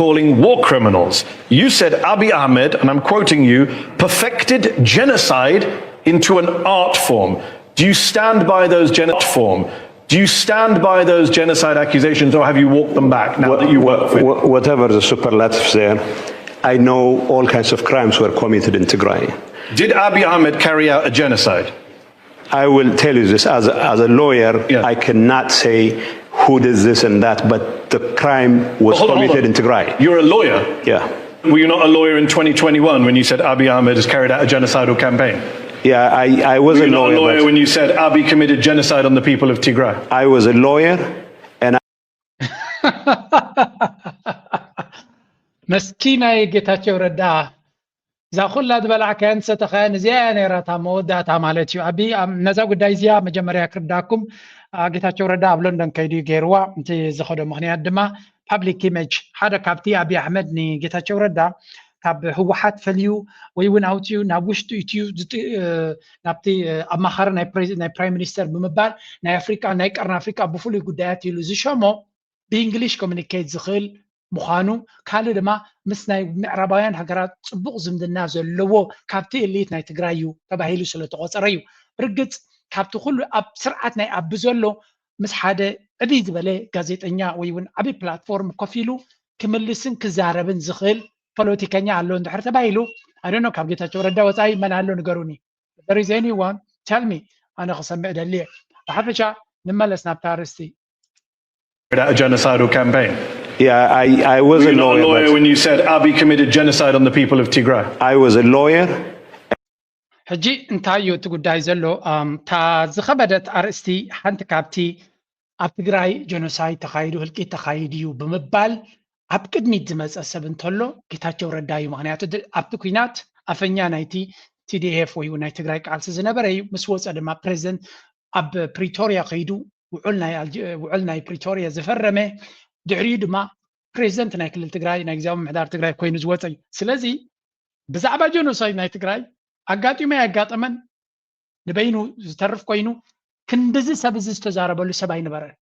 calling war criminals. You said Abiy Ahmed, and I'm quoting you, perfected genocide into an art form. Do you stand by those gen- form? Do you stand by those genocide accusations, or have you walked them back now that you work for? Whatever the superlatives there, I know all kinds of crimes were committed in Tigray. Did Abiy Ahmed carry out a genocide? I will tell you this as a, as a lawyer, yeah. I cannot say who did this and that, but the crime was hold, committed hold in Tigray. You're a lawyer? Yeah. Were you not a lawyer in twenty twenty-one when you said Abiy Ahmed has carried out a genocidal campaign? Yeah, I, I was Were a you lawyer. Not a lawyer when you said Abiy committed genocide on the people of Tigray? I was a lawyer, and I... መስኪናይ ጌታቸው ረዳ እዛ ኩላ ዝበላዕካያን ዝሰተኻያን እዚኣ እያ ነይራ እታ መወዳእታ ማለት እዩ። ኣቢ ነዛ ጉዳይ እዚኣ መጀመርያ ክርዳኩም፣ ጌታቸው ረዳ ኣብ ሎንደን ከይዱ እዩ ገይርዋ። እቲ ዝኸዶ ምኽንያት ድማ ፓብሊክ ኢሜጅ ሓደ ካብቲ ኣቢ ኣሕመድ ንጌታቸው ረዳ ካብ ህወሓት ፈልዩ ወይ እውን ኣውፅኡ ናብ ውሽጡ ኢትዩ ናብቲ ኣማኻሪ ናይ ፕራይም ሚኒስተር ብምባል ናይ ኣፍሪቃ ናይ ቀርኒ ኣፍሪቃ ብፍሉይ ጉዳያት ኢሉ ዝሸሞ ብእንግሊሽ ኮሚኒኬት ዝኽእል ምዃኑ፣ ካልእ ድማ ምስ ናይ ምዕራባውያን ሃገራት ፅቡቕ ዝምድና ዘለዎ ካብቲ እሊት ናይ ትግራይ እዩ ተባሂሉ ስለተቖፀረ እዩ። ብርግፅ ካብቲ ኩሉ ኣብ ስርዓት ናይ ኣቢ ዘሎ ምስ ሓደ ዕብይ ዝበለ ጋዜጠኛ ወይ እውን ዓብይ ፕላትፎርም ኮፍ ኢሉ ክምልስን ክዛረብን ዝኽእል ፖለቲከኛ ኣሎ እንድሕር ተባሂሉ ኣደኖ ካብ ጌታቸው ረዳ ወፃኢ መን ኣሎ ንገሩኒ። There is anyone tell me ኣነ ክሰምዕ ደልየ። ብሓፈሻ ንመለስ ናብታ ኣርእስቲ። A genocidal campaign. Yeah, I, I was Were a you not a lawyer. lawyer but when you said Abiy committed genocide on the people of Tigray? I was a lawyer. ሕጂ እንታይ እዩ እቲ ጉዳይ ዘሎ? እታ ዝኸበደት ኣርእስቲ ሓንቲ ካብቲ ኣብ ትግራይ ጀኖሳይድ ተኻይዱ ህልቂት ተኻይዱ እዩ ብምባል ኣብ ቅድሚት ዝመፀ ሰብ እንተሎ ጌታቸው ረዳ እዩ። ምክንያቱ ኣብቲ ኩናት ኣፈኛ ናይቲ ቲ ዲ ኤፍ ወይ ናይ ትግራይ ቃልሲ ዝነበረ እዩ። ምስ ወፀ ድማ ፕሬዚደንት ኣብ ፕሪቶሪያ ከይዱ ውዑል ናይ ፕሪቶሪያ ዝፈረመ፣ ድሕሪኡ ድማ ፕሬዚደንት ናይ ክልል ትግራይ ናይ ግዜያዊ ምምሕዳር ትግራይ ኮይኑ ዝወፀ እዩ። ስለዚ ብዛዕባ ጀኖሳይድ ናይ ትግራይ ኣጋጢሞ ኣየጋጠመን ንበይኑ ዝተርፍ ኮይኑ ክንድዚ ሰብ እዚ ዝተዛረበሉ ሰብ ኣይነበረን።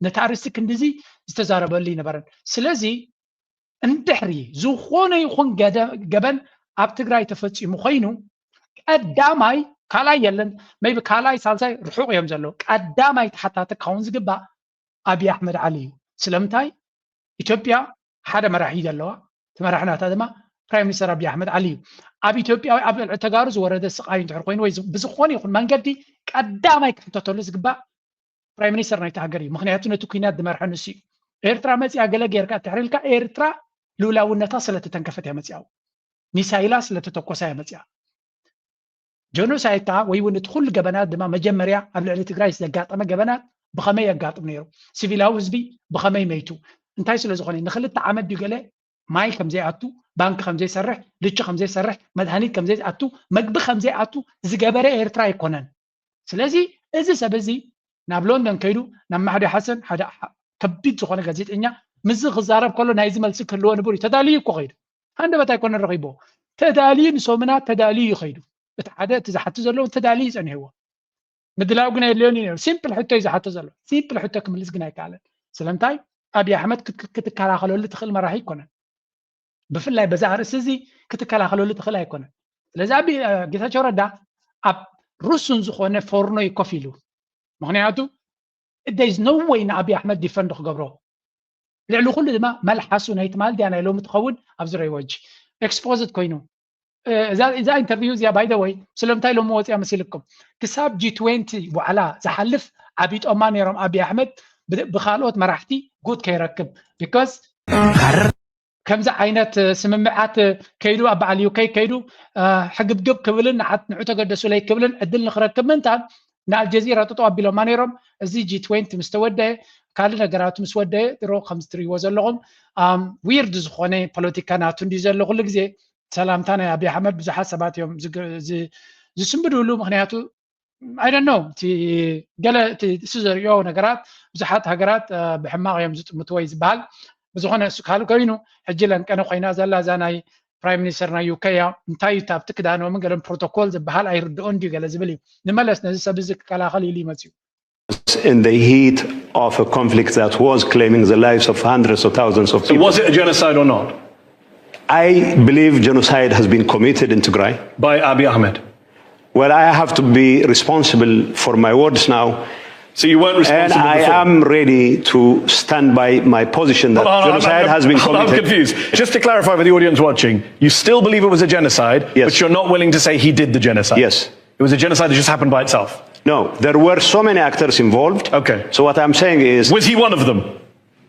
ነቲ ኣርእስቲ ክንድዚ ዝተዛረበሉ ኣይነበረን። ስለዚ እንድሕሪ ዝኾነ ይኹን ገበን ኣብ ትግራይ ተፈፂሙ ኮይኑ ቀዳማይ ካልኣይ የለን፣ maybe ካልኣይ ሳልሳይ ርሑቕ እዮም ዘለዉ። ቀዳማይ ተሓታቲ ክኸውን ዝግባእ ኣብይ ኣሕመድ ዓሊ እዩ። ስለምንታይ? ኢትዮጵያ ሓደ መራሒ ዘለዋ፣ እቲ መራሒ ናታ ድማ ፕራይም ሚኒስተር ኣብይ ኣሕመድ ዓሊ እዩ። ኣብ ኢትዮጵያዊ ኣብ ልዕሊ ተጋሩ ዝወረደ ስቓይ እንድሕር ኮይኑ ወይ ብዝኾነ ይኹን መንገዲ ቀዳማይ ክሕተተሉ ዝግባእ ፕራይም ሚኒስተር ናይቲ ሃገር እዩ። ምክንያቱ ነቲ ኩናት ዝመርሐ ንሱ እዩ። ኤርትራ መፂኣ ገለ ጌርካ እንድሕር ኢልካ ኤርትራ ልኡላውነታ ስለተተንከፈት እያ መፂኣ፣ ሚሳይላ ስለተተኮሳ እያ መፂኣ። ጀኖሳይድ ከዓ ወይ እውን እቲ ኩሉ ገበናት ድማ መጀመርያ ኣብ ልዕሊ ትግራይ ዘጋጠመ ገበናት ብኸመይ የጋጥም ነይሩ? ሲቪላዊ ህዝቢ ብኸመይ መይቱ? እንታይ ስለ ዝኾነ ንክልተ ዓመት ድዩ ገለ ማይ ከምዘይኣቱ፣ ባንክ ከምዘይሰርሕ፣ ልቺ ከምዘይሰርሕ፣ መድሃኒት ከምዘይኣቱ፣ መግቢ ከምዘይኣቱ ዝገበረ ኤርትራ ኣይኮነን። ስለዚ እዚ ሰብ እዚ ናብ ሎንደን ከይዱ ናብ ማሕዲ ሓሰን ሓደ ከቢድ ዝኾነ ጋዜጠኛ ምስዚ ክዛረብ ከሎ ናይዚ መልሲ ክህልዎ ንቡር እዩ። ተዳልዩ እኮ ከይዱ፣ ሃንደበት ኣይኮነን ረኺብዎ። ተዳልዩ ንሶምና ተዳልዩ እዩ ከይዱ። እቲ ሓደ እቲ ዝሓቱ ዘለዉ ተዳልዩ እዩ ጸኒሕዎ። ምድላው ግን የድልዮን እዩ ነይሩ። ሲምፕል ሕቶ እዩ ዝሓቶ ዘሎ። ሲምፕል ሕቶ ክምልስ ግን ኣይከኣለን። ስለምንታይ? ኣብይ ኣሕመድ ክትከላኸለሉ ትኽእል መራሒ ኣይኮነን። ብፍላይ በዚ ኣርእስቲ እዚ ክትከላኸለሉ ትኽእል ኣይኮነን። ስለዚ ኣብ ጌታቸው ረዳ ኣብ ርሱን ዝኾነ ፎርኖ እዩ ኮፍ ኢሉ። ምክንያቱ there is no way ንኣብይ ኣሕመድ ዲፈንድ ክገብሮ ልዕሊ ኩሉ ድማ መልሓሱ ናይ ትማል ድያ ናይ ሎሚ ትኸውን ኣብዚ ረይዎ ሕጂ ኤክስፖዝድ ኮይኑ እዛ ኢንተርቪው እዚኣ ባይ ወይ ስለምንታይ ሎሚ ወፅያ መሲልኩም ክሳብ ጂ ትዌንቲ ዋዕላ ዝሓልፍ ዓቢጦማ ነይሮም ኣብይ ኣሕመድ ብካልኦት መራሕቲ ጉድ ከይረክብ ቢኮዝ ከምዚ ዓይነት ስምምዓት ከይዱ ኣብ በዓል ዩከይ ከይዱ ሕግብግብ ክብልን ንዓት ንዑ ተገደሱለይ ክብልን ዕድል ንክረክብ ምንታን ንኣልጀዚራ ጥጦ ኣቢሎማ ነይሮም። እዚ ጂ ትዌንቲ ምስ ተወደአ ካልእ ነገራት ምስ ወደአ ድሮ ከም ትሪእዎ ዘለኹም ዊርድ ዝኾነ ፖለቲካ ናቱ እንዲ ዘሎ ኩሉ ግዜ ሰላምታ ናይ ኣብይ ኣሕመድ ብዙሓት ሰባት እዮም ዝስንብድሉ ምክንያቱ I don't know እቲ ገለ እቲ እሱ ዘሪኦ ነገራት ብዙሓት ሃገራት ብሕማቕ እዮም ዝጥምትዎ እዩ ዝበሃል። ብዝኾነ እሱ ካልእ ኮይኑ ሕጂ ለንቀነ ኮይና ዘላ እዛ ናይ ፕራይም ሚኒስተር ናይ ዩከ እያ እንታይ እዩ ኣብቲ ክዳኖምን ገለን ፕሮቶኮል ዝበሃል ኣይርድኦን ድዩ ገለ ዝብል እዩ። ንመለስ ነዚ ሰብ እዚ ክከላኸል ኢሉ ይመፅኡ። in the heat of a conflict that was claiming the lives of hundreds of thousands of So people. Was it a genocide or not? I believe genocide has been committed in Tigray. By Abiy Ahmed. Well, I have to be responsible for my words now. So you weren't And responsible I before. Am ready to stand by my position that Hold on, I'm- genocide I'm- has been hold on, I'm committed. Confused. Just to clarify for the audience watching, you still believe it was a genocide, Yes. But you're not willing to say he did the genocide. Yes. It was a genocide that just happened by itself. No, there were so many actors involved. Okay. So what I'm saying is, Was he one of them?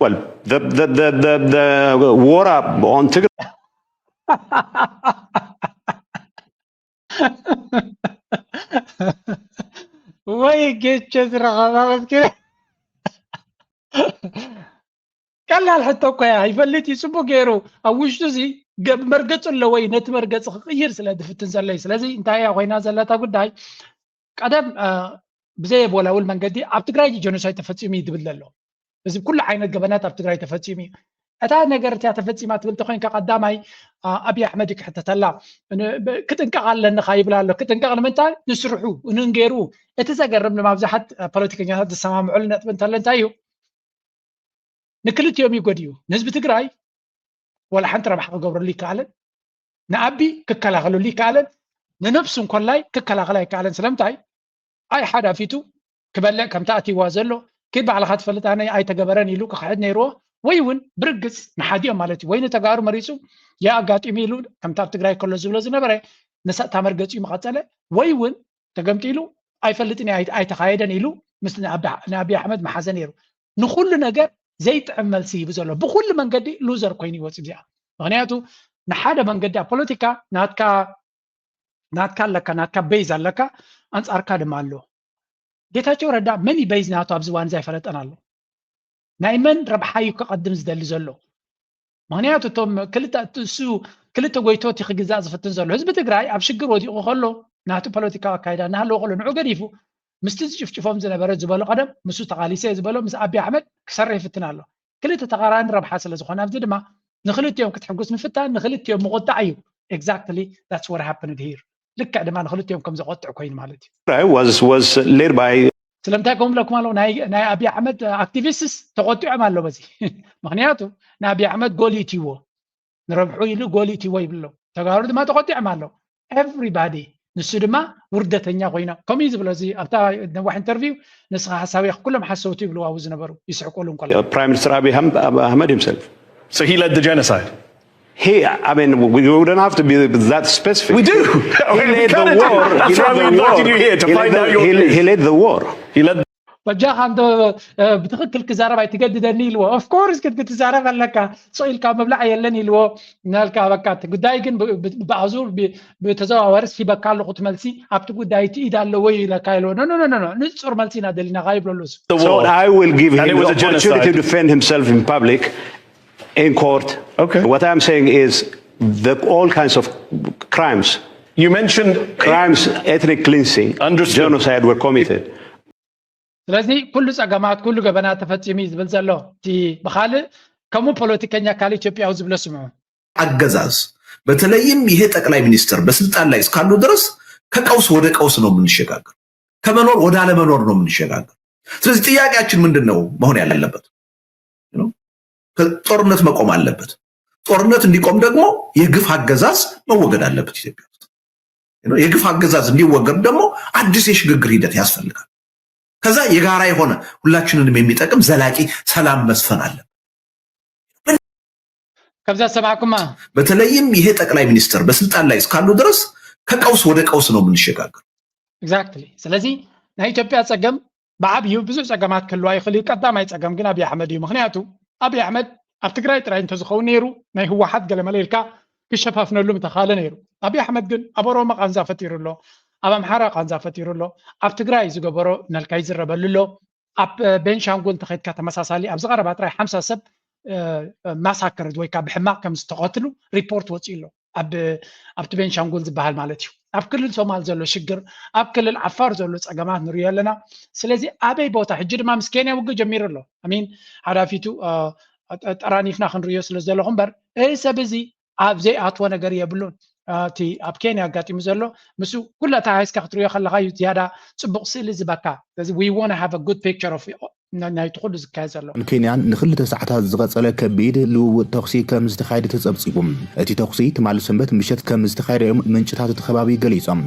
Well, the the the the, the war up on Tigray. ወይ ጌቸ ዝረኸባ መስኪን ቀላል ሕቶ እኮ እያ። ይፈልጥ እዩ ጽቡቅ ገይሩ ኣብ ውሽጡ እዚ ገ- መርገጹ ኣለዎ እዩ ነቲ መርገጺ ክቕይር ስለ ዝፍትን ዘሎ እዩ። ስለዚ እንታይ እያ ኮይና ዘለታ ጉዳይ ቀደም እ፣ ብዘየወላውል መንገዲ ኣብ ትግራይ ጀኖሳይድ ተፈጺሙ እዩ ዝብል ዘሎ። እዚ ኩሉ ዓይነት ገበናት ኣብ ትግራይ ተፈጺሙ እዩ። እታ ነገር እቲያ ተፈጺማ ትብል ተኮይንካ ቀዳማይ እ፣ ኣብይ ኣሕመድ እዩ ክሕተተላ። ን- ብ- ክጥንቀቕ ኣለንኻ ይብል ኣሎ። ክጥንቀቕ ንምንታይ ንስርሑ ንንገይሩ እቲ ዘገርም ድማ ብዙሓት እ፣ ፖለቲከኛታት ዝሰማምዑሉ ነጥቢ እንተሎ እንታይ እዩ ንክልቲኦም እዩ ጎዲኡ። ንህዝቢ ትግራይ ዋላ ሓንቲ ረብሓ ክገብረሉ ይከኣለን ንኣቢ ክከላኸለሉ ይከኣለን ንነብሱ እንኮላይ ክከላኸል ኣይከኣለን። ስለምንታይ ኣይ ሓዳፊቱ ክበልዕ ከምቲ ኣትይዋ ዘሎ ኪድ ባዕልኻ ትፈልጥ ኣነ ኣይተገበረን ኢሉ ክኽሕድ ነይርዎ ወይ እውን ብርግፅ ንሓዲኦም ማለት እዩ ወይ ንተጋሩ መሪፁ የኣጋጢሙ ኢሉ ከምቲ ኣብ ትግራይ ከሎ ዝብሎ ዝነበረ ንሰእታ መርገፂኡ መቐፀለ ወይ እውን ተገምጢሉ ኣይፈልጥን እየ ኣይተኻየደን ኢሉ ምስ ንኣብዪ ኣሕመድ መሓዘ ነይሩ። ንኩሉ ነገር ዘይጥዕም መልሲ ሂቡ ዘሎ ብኩሉ መንገዲ ሉዘር ኮይኑ ይወፅእ እዚኣ። ምክንያቱ ንሓደ መንገዲ ኣብ ፖለቲካ ናትካ ናትካ ኣለካ ናትካ ቤዝ ኣለካ ኣንፃርካ ድማ ኣሎ። ጌታቸው ረዳ መን እዩ ቤዝ ናቱ ኣብዚ እዋን እዚ ኣይፈለጠን ኣሎ። ናይ መን ረብሓ እዩ ከቐድም ዝደሊ ዘሎ? ምክንያቱ እቶም ክልተ እሱ ክልተ ጎይቶት ክግዛእ ዝፍትን ዘሎ ህዝቢ ትግራይ ኣብ ሽግር ወዲቑ ከሎ ናቱ ፖለቲካዊ ኣካይዳ እናሃለዎ ከሎ ንዑ ገዲፉ ምስቲ ዝጭፍጭፎም ዝነበረ ዝበሎ ቀደም ምስ ተቓሊሰ ዝበሎ ምስ ኣቢ ኣሕመድ ክሰርሕ ይፍትን ኣሎ። ክልተ ተቓራኒ ረብሓ ስለ ዝኾነ ኣብዚ ድማ ንክልቲኦም ክትሕጉስ ምፍታን ንክልቲኦም ምቑጣዕ እዩ። Exactly that's what happened here። ልክዕ ድማ ንክልቲኦም ከም ዘቆጥዕ ኮይኑ ማለት እዩ። Was was led by ስለምንታይ ከም ብለኩም ኣለዉ ናይ ኣቢ ኣሕመድ ኣክቲቪስትስ ተቆጢዖም ኣሎ በዚ ምክንያቱ ንኣቢ ኣሕመድ ጎል ይትይዎ ንረብሑ ኢሉ ጎል ይትይዎ ይብሎ ተጋሩ ድማ ተቆጢዖም ኣሎ። Everybody ንሱ ድማ ውርደተኛ ኮይና ከምኡ እዩ ዝብሎ እዚ ኣብታ ነዋሕ ኢንተርቪው ንስኻ ሓሳዊ ኩሎም ሓሰውቲ ይብልዋ ዝነበሩ ይስሕቁሉ እንኮ Prime Minister Abiy Ahmed himself. So he led the genocide. He, I mean, we, we don't have to be that specific. We do. He led the war. That's why we invited you here to find out your views. He led the war. He led በጃኻ እንዶ ብትኽክል ክዛረብ ኣይትገድደኒ ኢልዎ። Of course ክትዛረብ ኣለካ ስቕ ኢልካ ምብላዕ የለን ኢልዎ። ናልካ በቃ እቲ ጉዳይ ግን ብኣዙር ብተዘዋዋሪ ሂበካ ኣለኹ እቲ መልሲ ኣብቲ ጉዳይ እቲ ኢድ ኣለዎ ኢለካ ኢልዎ። ኖ ኖ ኖ ንጹር መልሲ ኢና ደሊናኻ ይብለሉ እሱ። So I will give him the opportunity to defend himself in public, in court. Okay. What I'm saying is the all kinds of crimes, you mentioned crimes, ethnic cleansing, genocide were committed. ስለዚ ኩሉ ጸገማት ኩሉ ገበናት ተፈጺሙ እዩ ዝብል ዘሎ እቲ ብኻልእ ከምኡ ፖለቲከኛ ካልእ ኢትዮጵያዊ ዝብሎ ስምዑ። አገዛዝ በተለይም ይሄ ጠቅላይ ሚኒስትር በስልጣን ላይ እስካሉ ድረስ ከቀውስ ወደ ቀውስ ነው የምንሸጋገር፣ ከመኖር ወደ አለመኖር ነው የምንሸጋገር። ስለዚህ ጥያቄያችን ምንድን ነው መሆን ያለበት? ጦርነት መቆም አለበት። ጦርነት እንዲቆም ደግሞ የግፍ አገዛዝ መወገድ አለበት ኢትዮጵያ ውስጥ። የግፍ አገዛዝ እንዲወገድ ደግሞ አዲስ የሽግግር ሂደት ያስፈልጋል። ከዛ የጋራ የሆነ ሁላችንንም የሚጠቅም ዘላቂ ሰላም መስፈን አለበት። ከብዛ ሰማዕኩማ በተለይም ይሄ ጠቅላይ ሚኒስትር በስልጣን ላይ እስካሉ ድረስ ከቀውስ ወደ ቀውስ ነው የምንሸጋገር። Exactly። ስለዚ ናይ ኢትዮጵያ ጸገም ብዓብዩ ብዙሕ ጸገማት ክህልዋ ይኽእል እዩ። ቀዳማይ ጸገም ግን ኣብይ ኣሕመድ እዩ። ምክንያቱ ኣብይ ኣሕመድ ኣብ ትግራይ ጥራይ እንተዝኸውን ነይሩ ናይ ህወሓት ገለመለ ኢልካ ክሸፋፍነሉ ምተኻለ ነይሩ። ኣብይ ኣሕመድ ግን ኣብ ኦሮሞ ቃንዛ ፈጢሩ ኣሎ፣ ኣብ ኣምሓራ ቃንዛ ፈጢሩ ኣሎ፣ ኣብ ትግራይ ዝገበሮ ነልካ ይዝረበሉ ኣሎ። ኣብ ቤንሻንጉል እንተኸድካ ተመሳሳሊ ኣብዚ ቀረባ ጥራይ ሓምሳ ሰብ ማሳክር ወይ ከዓ ብሕማቅ ከም ዝተቐትሉ ሪፖርት ወፂኡ ኣሎ። ኣብቲ ቤንሻንጉል ዝበሃል ማለት እዩ። ኣብ ክልል ሶማል ዘሎ ሽግር፣ ኣብ ክልል ዓፋር ዘሎ ፀገማት ንሪኦ ኣለና። ስለዚ ኣበይ ቦታ ሕጂ ድማ ምስ ኬንያ ውግእ ጀሚሩ ኣሎ። ኣሚን ሓዳፊቱ ጠራኒፍና ክንሪዮ ስለ ዘለኹ እምበር እዚ ሰብ እዚ ኣብ ዘይኣትዎ ነገር የብሉን። እቲ ኣብ ኬንያ ኣጋጢሙ ዘሎ፣ ምስ ኩላ ተሓይስካ ክትሪኦ ከለካ እዩ ዝያዳ ፅቡቅ ስእሊ ዝበካ። ስለዚ we want to have a good picture of ናይቲ ኩሉ ዝካየድ ዘሎ። ኬንያን ንክልተ ሰዓታት ዝቐጸለ ከቢድ ልውውጥ ተኹሲ ከም ዝተኻየደ ተጸብጺቡ። እቲ ተኹሲ ትማሊ ሰንበት ምሸት ከም ዝተኻየደ እዮም ምንጭታት እቲ ከባቢ ገሊጾም።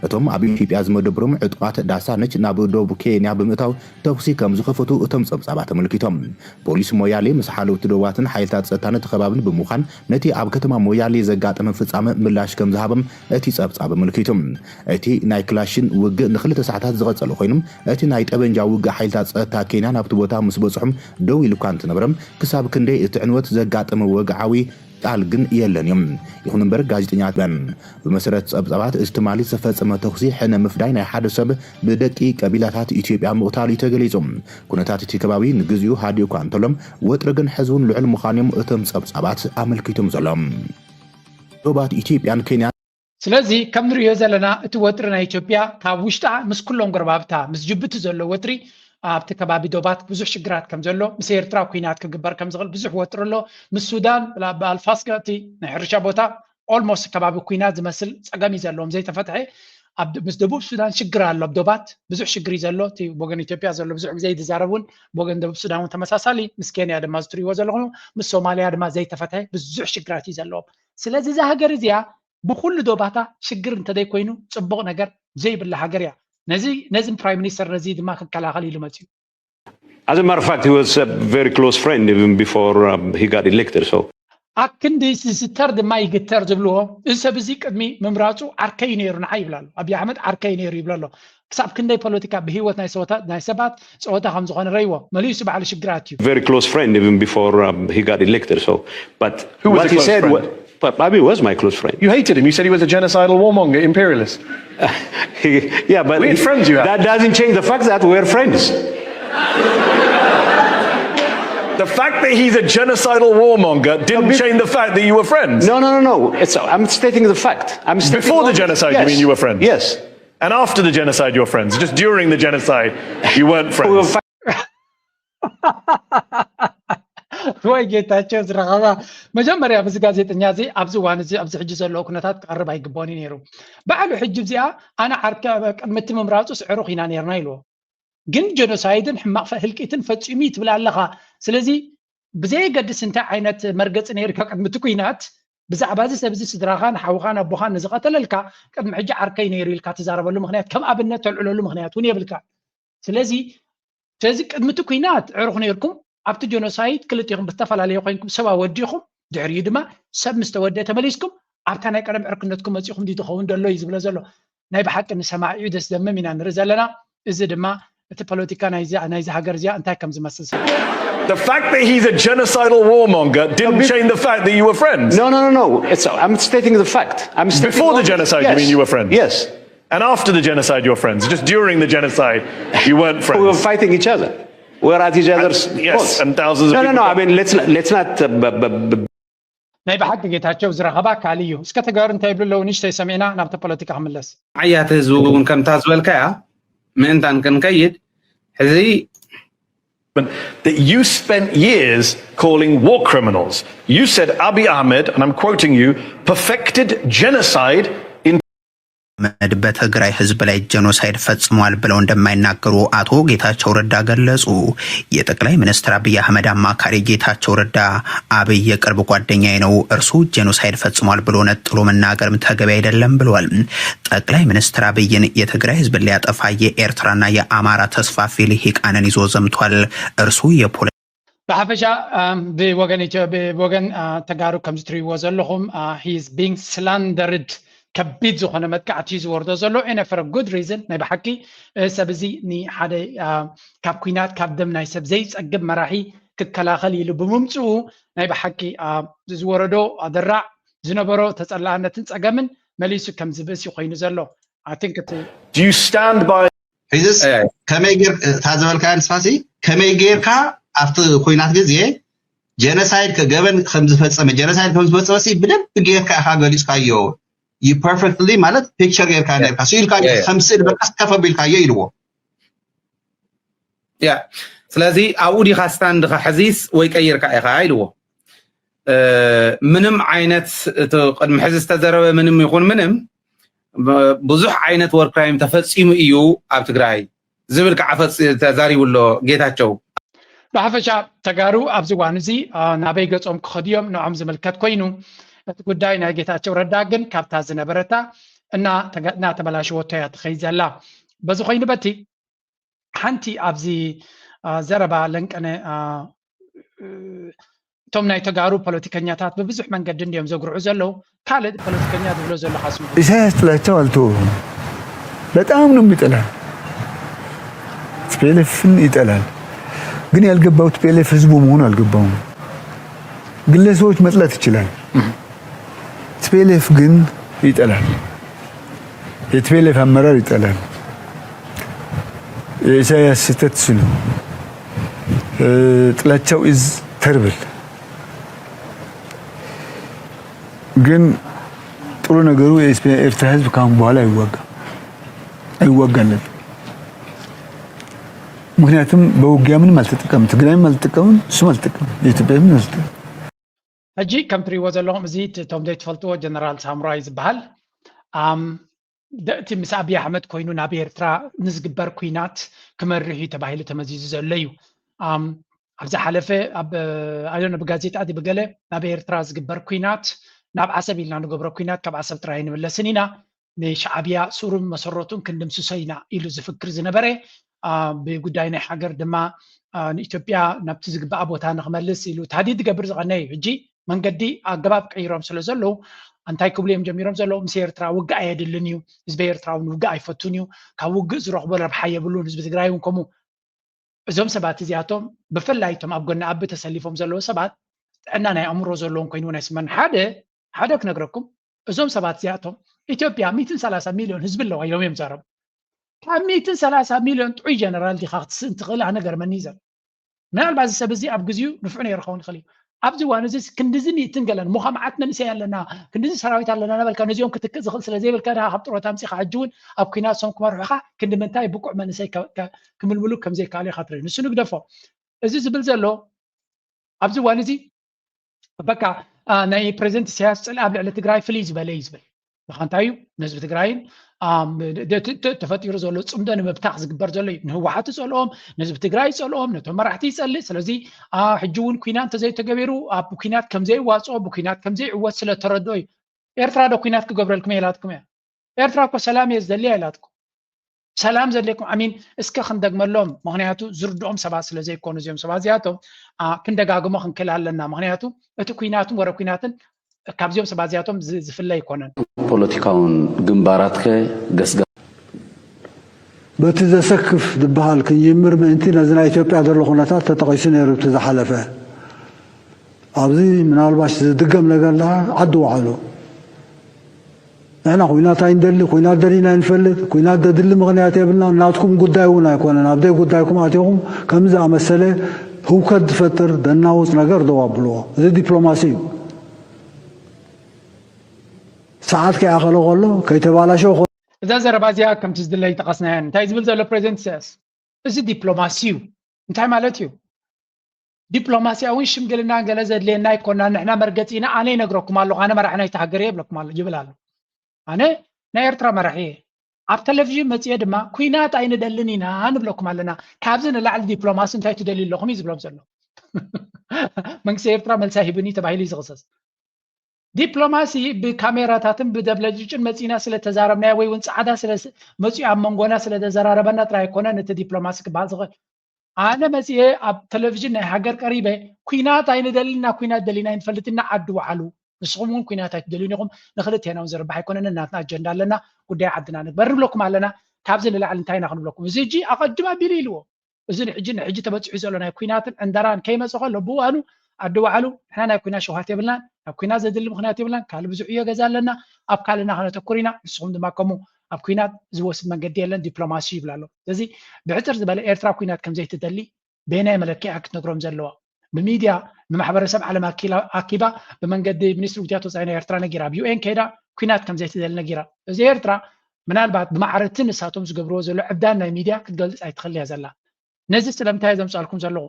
እቶም ኣብ ኢትዮጵያ ዝመደብሮም ዕጡቓት ዳሳነች ናብ ደቡብ ኬንያ ብምእታው ተኹሲ ከም ዝኸፈቱ እቶም ጸብጻባት ኣመልኪቶም። ፖሊስ ሞያሌ ምስ ሓለውቲ ደዋትን ሓይልታት ጸጥታን ተኸባብን ብምዃን ነቲ ኣብ ከተማ ሞያሌ ዘጋጠመ ፍጻመ ምላሽ ከም ዝሃበም እቲ ጸብጻብ ኣመልኪቱ። እቲ ናይ ክላሽን ውግእ ንክልተ ሰዓታት ዝቐጸለ ኮይኑ፣ እቲ ናይ ጠበንጃ ውግእ ሓይልታት ጸጥታ ኬንያ ናብቲ ቦታ ምስ በጽሖም ደው ኢሉ እኳ እንተነበረም፣ ክሳብ ክንደይ እቲ ዕንወት ዘጋጠመ ወግዓዊ ቃል ግን የለን እዮም። ይኹን እምበር ጋዜጠኛት ብመሰረት ጸብጻባት፣ እዚ ትማሊ ዝተፈጸመ ተኹሲ ሕነ ምፍዳይ ናይ ሓደ ሰብ ብደቂ ቀቢላታት ኢትዮጵያ ምቕታሉ እዩ ተገሊጹ። ኩነታት እቲ ከባቢ ንግዚኡ ሃዲኡ እኳ እንተሎም፣ ወጥሪ ግን ሕዚ እውን ልዑል ምዃኑ እዮም እቶም ጸብጻባት ኣመልኪቶም ዘሎ። ዶባት ኢትዮጵያን ኬንያን ስለዚ ከም ንሪኦ ዘለና እቲ ወጥሪ ናይ ኢትዮጵያ ካብ ውሽጣ ምስ ኩሎም ጎረባብታ ምስ ጅቡቲ ዘሎ ወጥሪ ኣብቲ ከባቢ ዶባት ብዙሕ ሽግራት ከም ዘሎ፣ ምስ ኤርትራ ኩናት ክግበር ከም ዝኽእል ብዙሕ ወጥሪ ኣሎ። ምስ ሱዳን ብኣልፋስጋ እቲ ናይ ሕርሻ ቦታ ኦልሞስት ከባቢ ኩናት ዝመስል ፀገም እዩ ዘለዎም ዘይተፈትሐ። ኣብ ምስ ደቡብ ሱዳን ሽግር ኣሎ። ኣብ ዶባት ብዙሕ ሽግር እዩ ዘሎ። እቲ ወገን ኢትዮጵያ ዘሎ ብዙሕ ግዜ ይዝዛረብ እውን፣ ወገን ደቡብ ሱዳን እውን ተመሳሳሊ፣ ምስ ኬንያ ድማ ዝትሪእዎ ዘለኹም፣ ምስ ሶማልያ ድማ ዘይተፈትሐ ብዙሕ ሽግራት እዩ ዘለዎም። ስለዚ እዛ ሃገር እዚኣ ብኩሉ ዶባታ ሽግር እንተዘይኮይኑ ፅቡቕ ነገር ዘይብላ ሃገር እያ። ነዚ ነዚ ፕራይም ሚኒስተር ነዚ ድማ ክከላኸል ኢሉ መፅዩ። As a matter of fact, he was a very close friend even before um, he got elected. So ኣክንዲ ዝዝተር ድማ ይግተር ዝብልዎ እዚ ሰብ እዚ ቅድሚ ምምራፁ ዓርከይ ነይሩ ንዓይ ይብላ ኣሎ። ኣብይ ኣሕመድ ዓርከይ ነይሩ ይብሎ ኣሎ። ክሳብ ክንደይ ፖለቲካ ብሂወት ናይ ሰወታት ናይ ሰባት ፀወታ ከም ዝኾነ ረይዎ መሊሱ ባዕሉ ሽግራት እዩ። very close friend even before um, he got elected. So, but Who was what a he close said, friend? What, but Abiy was my close friend. You hated him. You said he was a genocidal warmonger, imperialist. He- yeah, but Weird he- friends you have. That doesn't change the fact that we're friends. The fact that he's a genocidal warmonger didn't change the fact that you were friends. No, no, no, no. It's, I'm stating the fact. I'm stating Before the what- genocide, you Yes. mean you were friends? Yes. And after the genocide, you were friends. Just during the genocide, you weren't We were friends. fi- ወይ ጌታቸው ዝረኸባ መጀመርያ ምስ ጋዜጠኛ እዚ ኣብዚ እዋን እዚ ኣብዚ ሕጂ ዘለዎ ኩነታት ክቐርብ ኣይግባኦን እዩ ነይሩ። ባዕሉ ሕጂ እዚኣ ኣነ ዓርከ ቅድሚ እቲ ምምራፁ ስዕሩ ኺና ነርና ኢልዎ። ግን ጀኖሳይድን ሕማቕ ፈ- ህልቂትን ፈፂሙ እዩ ትብል ኣለኻ። ስለዚ ብዘየገድስ እንታይ ዓይነት መርገፂ ነይርካ ቅድሚ እቲ ኩናት ብዛዕባ እዚ ሰብ እዚ ስድራኻን ሓውኻን ኣቦኻን ንዝቐተለልካ ቅድሚ ሕጂ ዓርከይ ነይሩ ኢልካ ትዛረበሉ ምክንያት ከም ኣብነት ተልዕለሉ ምክንያት እውን የብልካ። ስለዚ ስለዚ ቅድሚ እቲ ኩናት ዕሩኽ ነይርኩም ኣብቲ ጀኖሳይድ ክልቲኹም ብዝተፈላለየ ኮይንኩም ሰብ ኣወዲኹም ድሕሪኡ ድማ ሰብ ምስ ተወደአ ተመሊስኩም ኣብታ ናይ ቀደም ዕርክነትኩም መፂኹም ድዩ ዝኸውን ዘሎ እዩ ዝብሎ ዘሎ። ናይ ብሓቂ ንሰማዒኡ ደስ ዘምም ኢና ንርኢ ዘለና። እዚ ድማ እቲ ፖለቲካ ናይዚ ናይዚ ሃገር እዚኣ እንታይ ከም ዝመስል ስለ The fact that he's a genocidal warmonger didn't change the fact that you were friends. No, no, no, no. It's, I'm stating the fact. I'm stating Before the what- genocide, yes. you mean you were friends? Yes. And after the genocide, you're friends. Just during the genocide, you weren't We were friends. Fighting each other. We're at each other's Yes, throats. And thousands No, of no, people. No. I mean, let's not, let's not. Uh, b- b- b- ናይ ብሓቂ ጌታቸው ዝረኸባ ካልእ እዩ። እስከ ተጋሩ እንታይ ይብሉ ኣለዉ ንእሽተይ ሰሚዕና ናብቲ ፖለቲካ ክምለስ። ዓያት ህዝቢ እውን ከምታ ዝበልካያ ምእንታን ክንከይድ ሕዚ That you spent years calling war criminals. You said Abiy Ahmed, and I'm quoting you, perfected genocide in አህመድ በትግራይ ህዝብ ላይ ጄኖሳይድ ፈጽሟል ብለው እንደማይናገሩ አቶ ጌታቸው ረዳ ገለጹ። የጠቅላይ ሚኒስትር አብይ አህመድ አማካሪ ጌታቸው ረዳ አብይ የቅርብ ጓደኛዬ ነው፣ እርሱ ጄኖሳይድ ፈጽሟል ብሎ ነጥሎ መናገርም ተገቢ አይደለም ብለዋል። ጠቅላይ ሚኒስትር አብይን የትግራይ ህዝብን ሊያጠፋ የኤርትራና የአማራ ተስፋፊ ልሂቃንን ይዞ ዘምቷል። እርሱ የፖለ ብሓፈሻ ብወገን ኢትዮ ብወገን ተጋሩ ከምዚ ትሪእዎ ዘለኹም he is being slandered ከቢድ ዝኾነ መጥቃዕቲ እዩ ዝወርዶ ዘሎ and for a good reason። ናይ ብሓቂ ሰብ እዚ ንሓደ ካብ ኩናት ካብ ደም ናይ ሰብ ዘይፀግብ መራሒ ክከላኸል ኢሉ ብምምፅኡ ናይ ብሓቂ ዝወረዶ ኣደራዕ ዝነበሮ ተፀላእነትን ፀገምን መሊሱ ከም ዝብእስ እዩ ኮይኑ ዘሎ። I think እቲ Do you stand by ሕዝስ ከመይ ጌር እታ ዝበልካያ ንስኻሲ ከመይ ጌርካ ኣብቲ ኩናት ግዜ ጀነሳይድ ገበን ከም ዝፈጸመ ጀነሳይድ ከም ዝፈጸመ ሲ ብደንብ ጌርካ ኢኻ ገሊጽካዮ። You perfectly ማለት ፒክቸር ጌርካ ነርካ ስኢልካዮ ከም ስእል በቃ ከፍ ኣቢልካዮ ኢልዎ። ያ ስለዚ ኣብኡ ዲኻ ስታንድኻ ሕዚስ ወይ ቀይርካ ኢኻ ኢልዎ። ምንም ዓይነት እቲ ቅድሚ ሕዚ ዝተዘረበ ምንም ይኹን ምንም ብዙሕ ዓይነት ወር ክራይም ተፈፂሙ እዩ ኣብ ትግራይ ዝብል ከዓ ተዛሪቡ ኣሎ ጌታቸው። ብሓፈሻ ተጋሩ ኣብዚ እዋን እዚ ናበይ ገጾም ክኸዱ እዮም ንዖም ዝምልከት ኮይኑ፣ እቲ ጉዳይ ናይ ጌታቸው ረዳ ግን ካብታ ዝነበረታ እናተበላሸወቶ እያ ትኸይድ ዘላ። በዚ ኮይኑ በቲ ሓንቲ ኣብዚ ዘረባ ለንቀነ እቶም ናይ ተጋሩ ፖለቲከኛታት ብብዙሕ መንገዲ እንዲዮም ዘጉርዑ ዘለዉ። ካልእ ፖለቲከኛ ዝብሎ ዘሎ ሓስቡ ኢሳያስ ጥላቻው አልተወውም። በጣም ነው የሚጠላን። ቲፒኤልኤፍን ይጠላል። ግን ያልገባው ቲፒኤልኤፍ ህዝቡ መሆኑ አልገባውም። ግለሰቦች መጥላት ይችላል። ቲፒኤልኤፍ ግን ይጠላል። የቲፒኤልኤፍ አመራር ይጠላል። የኢሳያስ ስህተት እሱ ነው። ጥላቻው ኢዝ ተርብል። ግን ጥሩ ነገሩ የኤርትራ ህዝብ ካሁን በኋላ አይዋጋ አይዋጋለት። ምክንያቱም በውጊያ ምንም አልተጠቀምም። ትግራይም አልተጠቀምም፣ እሱም አልተጠቀምም፣ የኢትዮጵያ ህዝብ አልተጠቀምም። ሕጂ ከም ትሪእዎ ዘለኹም እዚ እቶም ዘይትፈልጥዎ ጀነራል ሳሙራይ ዝበሃል እቲ ምስ ኣብይ ኣሕመድ ኮይኑ ናብ ኤርትራ ንዝግበር ኩናት ክመርሕ እዩ ተባሂሉ ተመዚዙ ዘሎ እዩ። ኣብ ዝሓለፈ ኣብ ኣነ ብጋዜጣ ብገለ ናብ ኤርትራ ዝግበር ኩናት ናብ ዓሰብ ኢልና ንገብሮ ኩናት ካብ ዓሰብ ጥራይ ንምለስን ኢና ንሻዕብያ ሱሩን መሰረቱን ክንድምስሶ ኢና ኢሉ ዝፍክር ዝነበረ ብጉዳይ ናይ ሃገር ድማ ንኢትዮጵያ ናብቲ ዝግባኣ ቦታ ንክመልስ ኢሉ ታህዲድ ዝገብር ዝቐነ እዩ። ሕጂ መንገዲ ኣገባብ ቀይሮም ስለ ዘለዉ እንታይ ክብሉ እዮም ጀሚሮም ዘለዉ? ምስ ኤርትራ ውግእ ኣየድልን እዩ፣ ህዝቢ ኤርትራ እውን ውግእ ኣይፈቱን እዩ፣ ካብ ውግእ ዝረኽቦ ረብሓ የብሉን፣ ህዝቢ ትግራይ እውን ከምኡ። እዞም ሰባት እዚኣቶም ብፍላይ እቶም ኣብ ጎኒ ኣቢ ተሰሊፎም ዘለዉ ሰባት ጥዕና ናይ ኣእምሮ ዘለዎም ኮይኑ እውን ኣይስመን። ሓደ ሓደ ክነግረኩም እዞም ሰባት እዚኣቶም ኢትዮጵያ ሚእትን ሰላሳ ሚልዮን ህዝቢ ኣለዋ ኢሎም እዮም ዛረቡ። ካብ ሚእትን ሰላሳ ሚልዮን ጥዑይ ጀነራል ዲኻ ክትስእን ትኽእል ኣነ ገርመኒ እዩ ዘሎ። ምናልባት እዚ ሰብ እዚ ኣብ ግዜኡ ንፉዕ ነይሩ ክኸውን ይኽእል እዩ። ኣብዚ እዋን እዚ ክንድዚ ሚእትን ገለን ምዃ መዓት መንእሰይ ኣለና ክንድዚ ሰራዊት ኣለና ነበልካ ነዚኦም ክትክእ ዝኽእል ስለ ዘይብልካ ድኻ ካብ ጥሮታ ኣምፂኻ ሕጂ እውን ኣብ ኩናት ሶም ክመርሑኻ ክንዲ ምንታይ ብቁዕ መንእሰይ ክምልምሉ ከም ዘይከኣሉ ኢኻ ትርኢ። ንሱ ንግደፎ። እዚ ዝብል ዘሎ ኣብዚ እዋን እዚ በቃ ናይ ፕሬዚደንት ኢሳያስ ፅልኢ ኣብ ልዕሊ ትግራይ ፍልይ ዝበለ እዩ ዝብል። ምኻ እንታይ እዩ ንህዝቢ ትግራይን ተፈጢሩ ዘሎ ፅምዶ ንምብታኽ ዝግበር ዘሎ እዩ። ንህወሓት ዝፀልኦም ንህዝቢ ትግራይ ይፀልኦም ነቶም መራሕቲ ይፀልእ። ስለዚ ሕጂ እውን ኩናት እንተዘይተገቢሩ ኣብ ኩናት ከምዘይዋፅኦ ብኩናት ከምዘይዕወት ስለተረድኦ እዩ። ኤርትራ ዶ ኩናት ክገብረልኩም እየ ኢላትኩም እያ? ኤርትራ እኮ ሰላም እየ ዝደሊ እያ ኢላትኩም። ሰላም ዘድልየኩም ኣሚን እስከ ክንደግመሎም ምክንያቱ ዝርድኦም ሰባት ስለ ዘይኮኑ እዚኦም ሰባት እዚኣቶም ክንደጋግሞ ክንክእል ኣለና። ምክንያቱ እቲ ኩናትን ወረ ኩናትን ካብዚኦም ሰባት እዚኣቶም ዝፍለ ኣይኮነን። ፖለቲካውን ግንባራትከ ገስጋ በቲ ዘሰክፍ ዝበሃል ክንጅምር ምእንቲ ነዚ ናይ ኢትዮጵያ ዘሎ ኩነታት ተጠቒሱ ነይሩ እቲ ዝሓለፈ። ኣብዚ ምናልባሽ ዝድገም ነገር ደኣ ዓዲ ውዓሉ። ንሕና ኩናት ኣይንደሊ፣ ኩናት ደሊና ኣይንፈልጥ፣ ኩናት ደድሊ ምኽንያት የብልና፣ ናትኩም ጉዳይ እውን ኣይኮነን፣ ኣብ ደይ ጉዳይኩም ኣቲኹም ከምዚ ዝኣመሰለ ህውከት ዝፈጥር ደናውፅ ነገር ደው ኣብልዎ። እዚ ዲፕሎማሲ እዩ። ሰዓት ከይኣኸለ ከሎ ከይተባላሸወ እዛ ዘረባ እዚኣ ከምቲ ዝድለ ይጠቐስናያን እንታይ ዝብል ዘሎ ፕሬዚደንት ኢሳያስ እዚ ዲፕሎማሲ እዩ። እንታይ ማለት እዩ? ዲፕሎማሲያውን ሽምግልናን ገለ ዘድልየና ኣይኮናን። ንሕና መርገፂና ኣነ ይነግረኩም ኣለኹ፣ ኣነ መራሒ ናይቲ ሃገር እየ ይብለኩም ኣሎ ይብል ኣሎ። ኣነ ናይ ኤርትራ መራሒ እየ። ኣብ ቴሌቪዥን መፅኤ ድማ ኩናት ኣይንደልን ኢና ንብለኩም ኣለና። ካብዚ ንላዕሊ ዲፕሎማሲ እንታይ ትደልዩ ኣለኹም እዩ ዝብሎም ዘሎ። መንግስቲ ኤርትራ መልሲ ኣይህብን እዩ ተባሂሉ እዩ ዝኽሰስ። ዲፕሎማሲ ብካሜራታትን ብደብለጭጭን መፂና ስለተዛረብናዮ ወይ እውን ፃዕዳ ስለ መፂኡ ኣብ መንጎና ስለዘዘራረበና ጥራይ ኣይኮነን እቲ ዲፕሎማሲ ክበሃል ዝኽእል። ኣነ መፂኤ ኣብ ቴሌቪዥን ናይ ሃገር ቀሪበ ኩናት ኣይንደልን ኢና ኩናት ደሊና ኣይንፈልጥን ኢና ዓዲ ውዓሉ ንስኹም እውን ኩናት ኣይትደልዩን ኢኹም ንክልቴና እውን ዝርባሕ ኣይኮነን ናትና ኣጀንዳ ኣለና ጉዳይ ዓድና ንግበር ንብለኩም ኣለና ካብዚ ንላዕሊ እንታይ ኢና ክንብለኩም እዚ ሕጂ ኣቐድም ኣቢሉ ኢልዎ እዚ ንሕጂ ንሕጂ ተበፂሑ ዘሎ ናይ ኩናትን ዕንደራን ከይመፀ ከሎ ብእዋኑ ዓዲ ውዓሉ ንሕና ናይ ኩናት ሸውሃት የብልናን ናብ ኩናት ዘድሊ ምክንያት የብልናን ካልእ ብዙሕ ዕዮ ገዛ ኣለና ኣብ ካልእና ከነተኩር ኢና ንስኹም ድማ ከምኡ ኣብ ኩናት ዝወስድ መንገዲ የለን ዲፕሎማሲ ይብል ኣሎ ስለዚ ብሕፅር ዝበለ ኤርትራ ኩናት ከምዘይትደሊ በየናይ መለክዒ ክትነግሮም ዘለዋ ብሚድያ ንማሕበረሰብ ዓለም ኣኪባ ብመንገዲ ሚኒስትሪ ጉዳያት ወፃኢ ናይ ኤርትራ ነጊራ ኣብ ዩኤን ከይዳ ኩናት ከምዘይትደሊ ነጊራ እዚ ኤርትራ ምናልባት ብማዕረ እቲ ንሳቶም ዝገብርዎ ዘሎ ዕብዳን ናይ ሚድያ ክትገልፅ ኣይትኽእል እያ ዘላ ነዚ ስለምንታይ ዘምፃልኩም ዘለኹ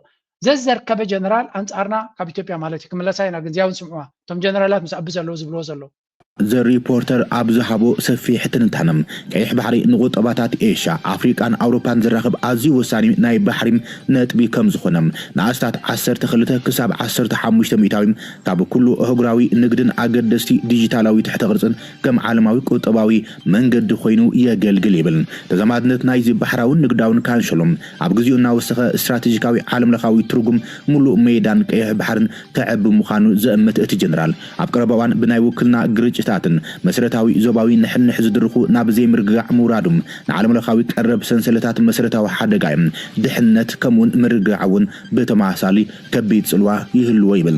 ዘዘርከበ ጀነራል ኣንጻርና ካብ ኢትዮጵያ ማለት እዩ። ክምለሳ ኢና ግን እዚኣ እውን ስምዑዋ። እቶም ጀነራላት ምስ ኣቢ ዘለዉ ዝብልዎ ዘለዉ። ዘ ሪፖርተር ኣብ ዝሃቦ ሰፊሕ ትንታነ፣ ቀይሕ ባሕሪ ንቁጠባታት ኤሽያ፣ ኣፍሪቃን ኣውሮፓን ዘራኽብ ኣዝዩ ወሳኒ ናይ ባሕሪ ነጥቢ ከም ዝኾነ፣ ንኣስታት ዓሰርተ ክልተ ክሳብ ዓሰርተ ሓሙሽተ ሚእታዊ ካብ ኩሉ ኣህጉራዊ ንግድን ኣገደስቲ ዲጂታላዊ ትሕተ ቅርጽን ከም ዓለማዊ ቁጠባዊ መንገዲ ኮይኑ የገልግል ይብል። ተዛማድነት ናይዚ ባሕራውን ንግዳውን ካንሸሎ ኣብ ግዜኡ እናወሰኸ ስትራቴጂካዊ ዓለምለኻዊ ትርጉም ሙሉእ ሜዳን ቀይሕ ባሕርን ከዕቢ ምዃኑ ዘእምት እቲ ጀነራል፣ ኣብ ቀረባ እዋን ብናይ ውክልና ግርጭታትን መሰረታዊ ዞባዊ ንሕንሕ ዝድርኹ ናብ ዘይምርግጋዕ ምውራዱ ንዓለምለኻዊ ቀረብ ሰንሰለታት መሰረታዊ ሓደጋ እዩ። ድሕነት ከምኡውን ምርግጋዕ እውን ብተመሳሳሊ ከቢድ ጽልዋ ይህልዎ ይብል።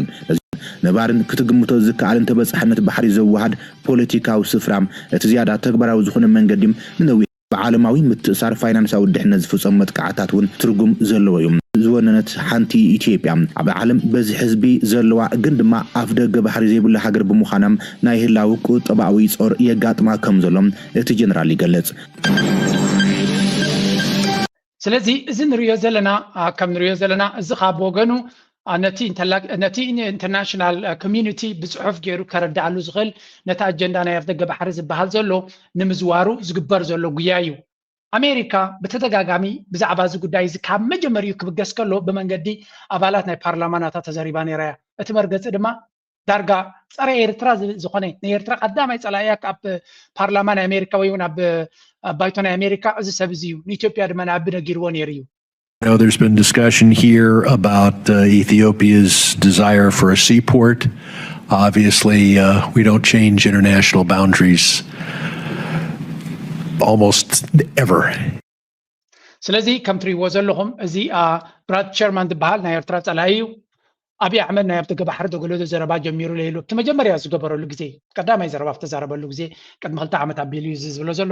ነባርን ክትግምቶ ዝከኣልን ተበጻሕነት ባሕሪ ዘወሃድ ፖለቲካዊ ስፍራ፣ እቲ ዝያዳ ተግባራዊ ዝኾነ መንገዲ ንነዊሕ ብዓለማዊ ምትእሳር ፋይናንሳዊ ድሕነት ዝፍጸሙ መጥቃዕታት እውን ትርጉም ዘለዎ እዩ። ዝወነነት ሓንቲ ኢትዮጵያ ኣብ ዓለም በዚ ህዝቢ ዘለዋ ግን ድማ ኣፍ ደገ ባሕሪ ዘይብላ ሃገር ብምዃና ናይ ህላዊ ቁጠባዊ ጾር የጋጥማ ከም ዘሎ እቲ ጀነራል ይገልጽ። ስለዚ እዚ ንሪኦ ዘለና ከም ንሪኦ ዘለና እዚ ካብ ወገኑ ነቲ ነቲ ኢንተርናሽናል ኮሚዩኒቲ ብፅሑፍ ገይሩ ከረድኣሉ ዝኽእል ነቲ ኣጀንዳ ናይ ኣፍደገ ባሕሪ ዝበሃል ዘሎ ንምዝዋሩ ዝግበር ዘሎ ጉያ እዩ። ኣሜሪካ ብተደጋጋሚ ብዛዕባ እዚ ጉዳይ እዚ ካብ መጀመሪኡ ክብገስ ከሎ ብመንገዲ ኣባላት ናይ ፓርላማ ናታ ተዘሪባ ነይራ እያ። እቲ መርገፂ ድማ ዳርጋ ፀረ ኤርትራ ዝኾነ ንኤርትራ ቀዳማይ ፀላእያ ኣብ ፓርላማ ናይ ኣሜሪካ ወይ እውን ኣብ ባይቶ ናይ ኣሜሪካ እዚ ሰብ እዚ እዩ። ንኢትዮጵያ ድማ ንኣቢ ነጊርዎ ነይሩ እዩ። I know there's been discussion here about uh, Ethiopia's desire for a seaport. Obviously, uh, we don't change international boundaries almost ever. ስለዚ ከም ትሪእዎ ዘለኹም እዚ ብራድ ቸርማን ዝበሃል ናይ ኤርትራ ፀላኢ እዩ። ኣብይ ኣሕመድ ናይ ኣብቲ ገባሕሪ ተገለዶ ዘረባ ጀሚሩ ለይሉ እቲ መጀመርያ ዝገበረሉ ግዜ ቀዳማይ ዘረባ ዝተዛረበሉ ግዜ ቅድሚ ክልተ ዓመት ኣቢሉ እዩ እዚ ዝብሎ ዘሎ።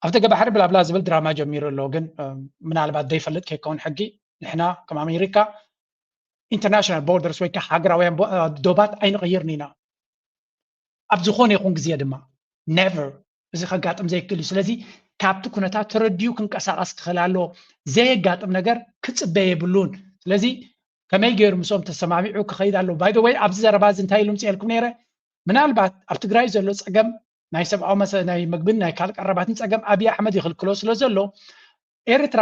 ኣብቲ ገባሕሪ ብላብላ ዝብል ድራማ ጀሚሩ ኣሎ። ግን ምናልባት ዘይፈልጥ ከይከውን ሕጊ ንሕና ከም ኣሜሪካ ኢንተርናሽናል ቦርደርስ ወይ ከዓ ሃገራውያን ዶባት ኣይንቕይርን ኢና። ኣብ ዝኾነ ይኹን ግዜ ድማ ነቨር እዚ ከጋጥም ዘይክእል እዩ። ስለዚ ካብቲ ኩነታት ተረዲኡ ክንቀሳቐስ ክኽእል ኣለዎ። ዘየጋጥም ነገር ክፅበ የብሉን። ስለዚ ከመይ ገይሩ ምስኦም ተሰማሚዑ ክኸይድ ኣለዎ። ባይ ዘ ወይ ኣብዚ ዘረባ እዚ እንታይ ኢሉ ምፅኤልኩም ነይረ? ምናልባት ኣብ ትግራይ ዘሎ ፀገም ናይ ሰብኣዊ መሰ ናይ ምግብን ናይ ካልእ ቀረባትን ፀገም ኣብይ ኣሕመድ ይኽልክሎ ስለ ዘሎ ኤርትራ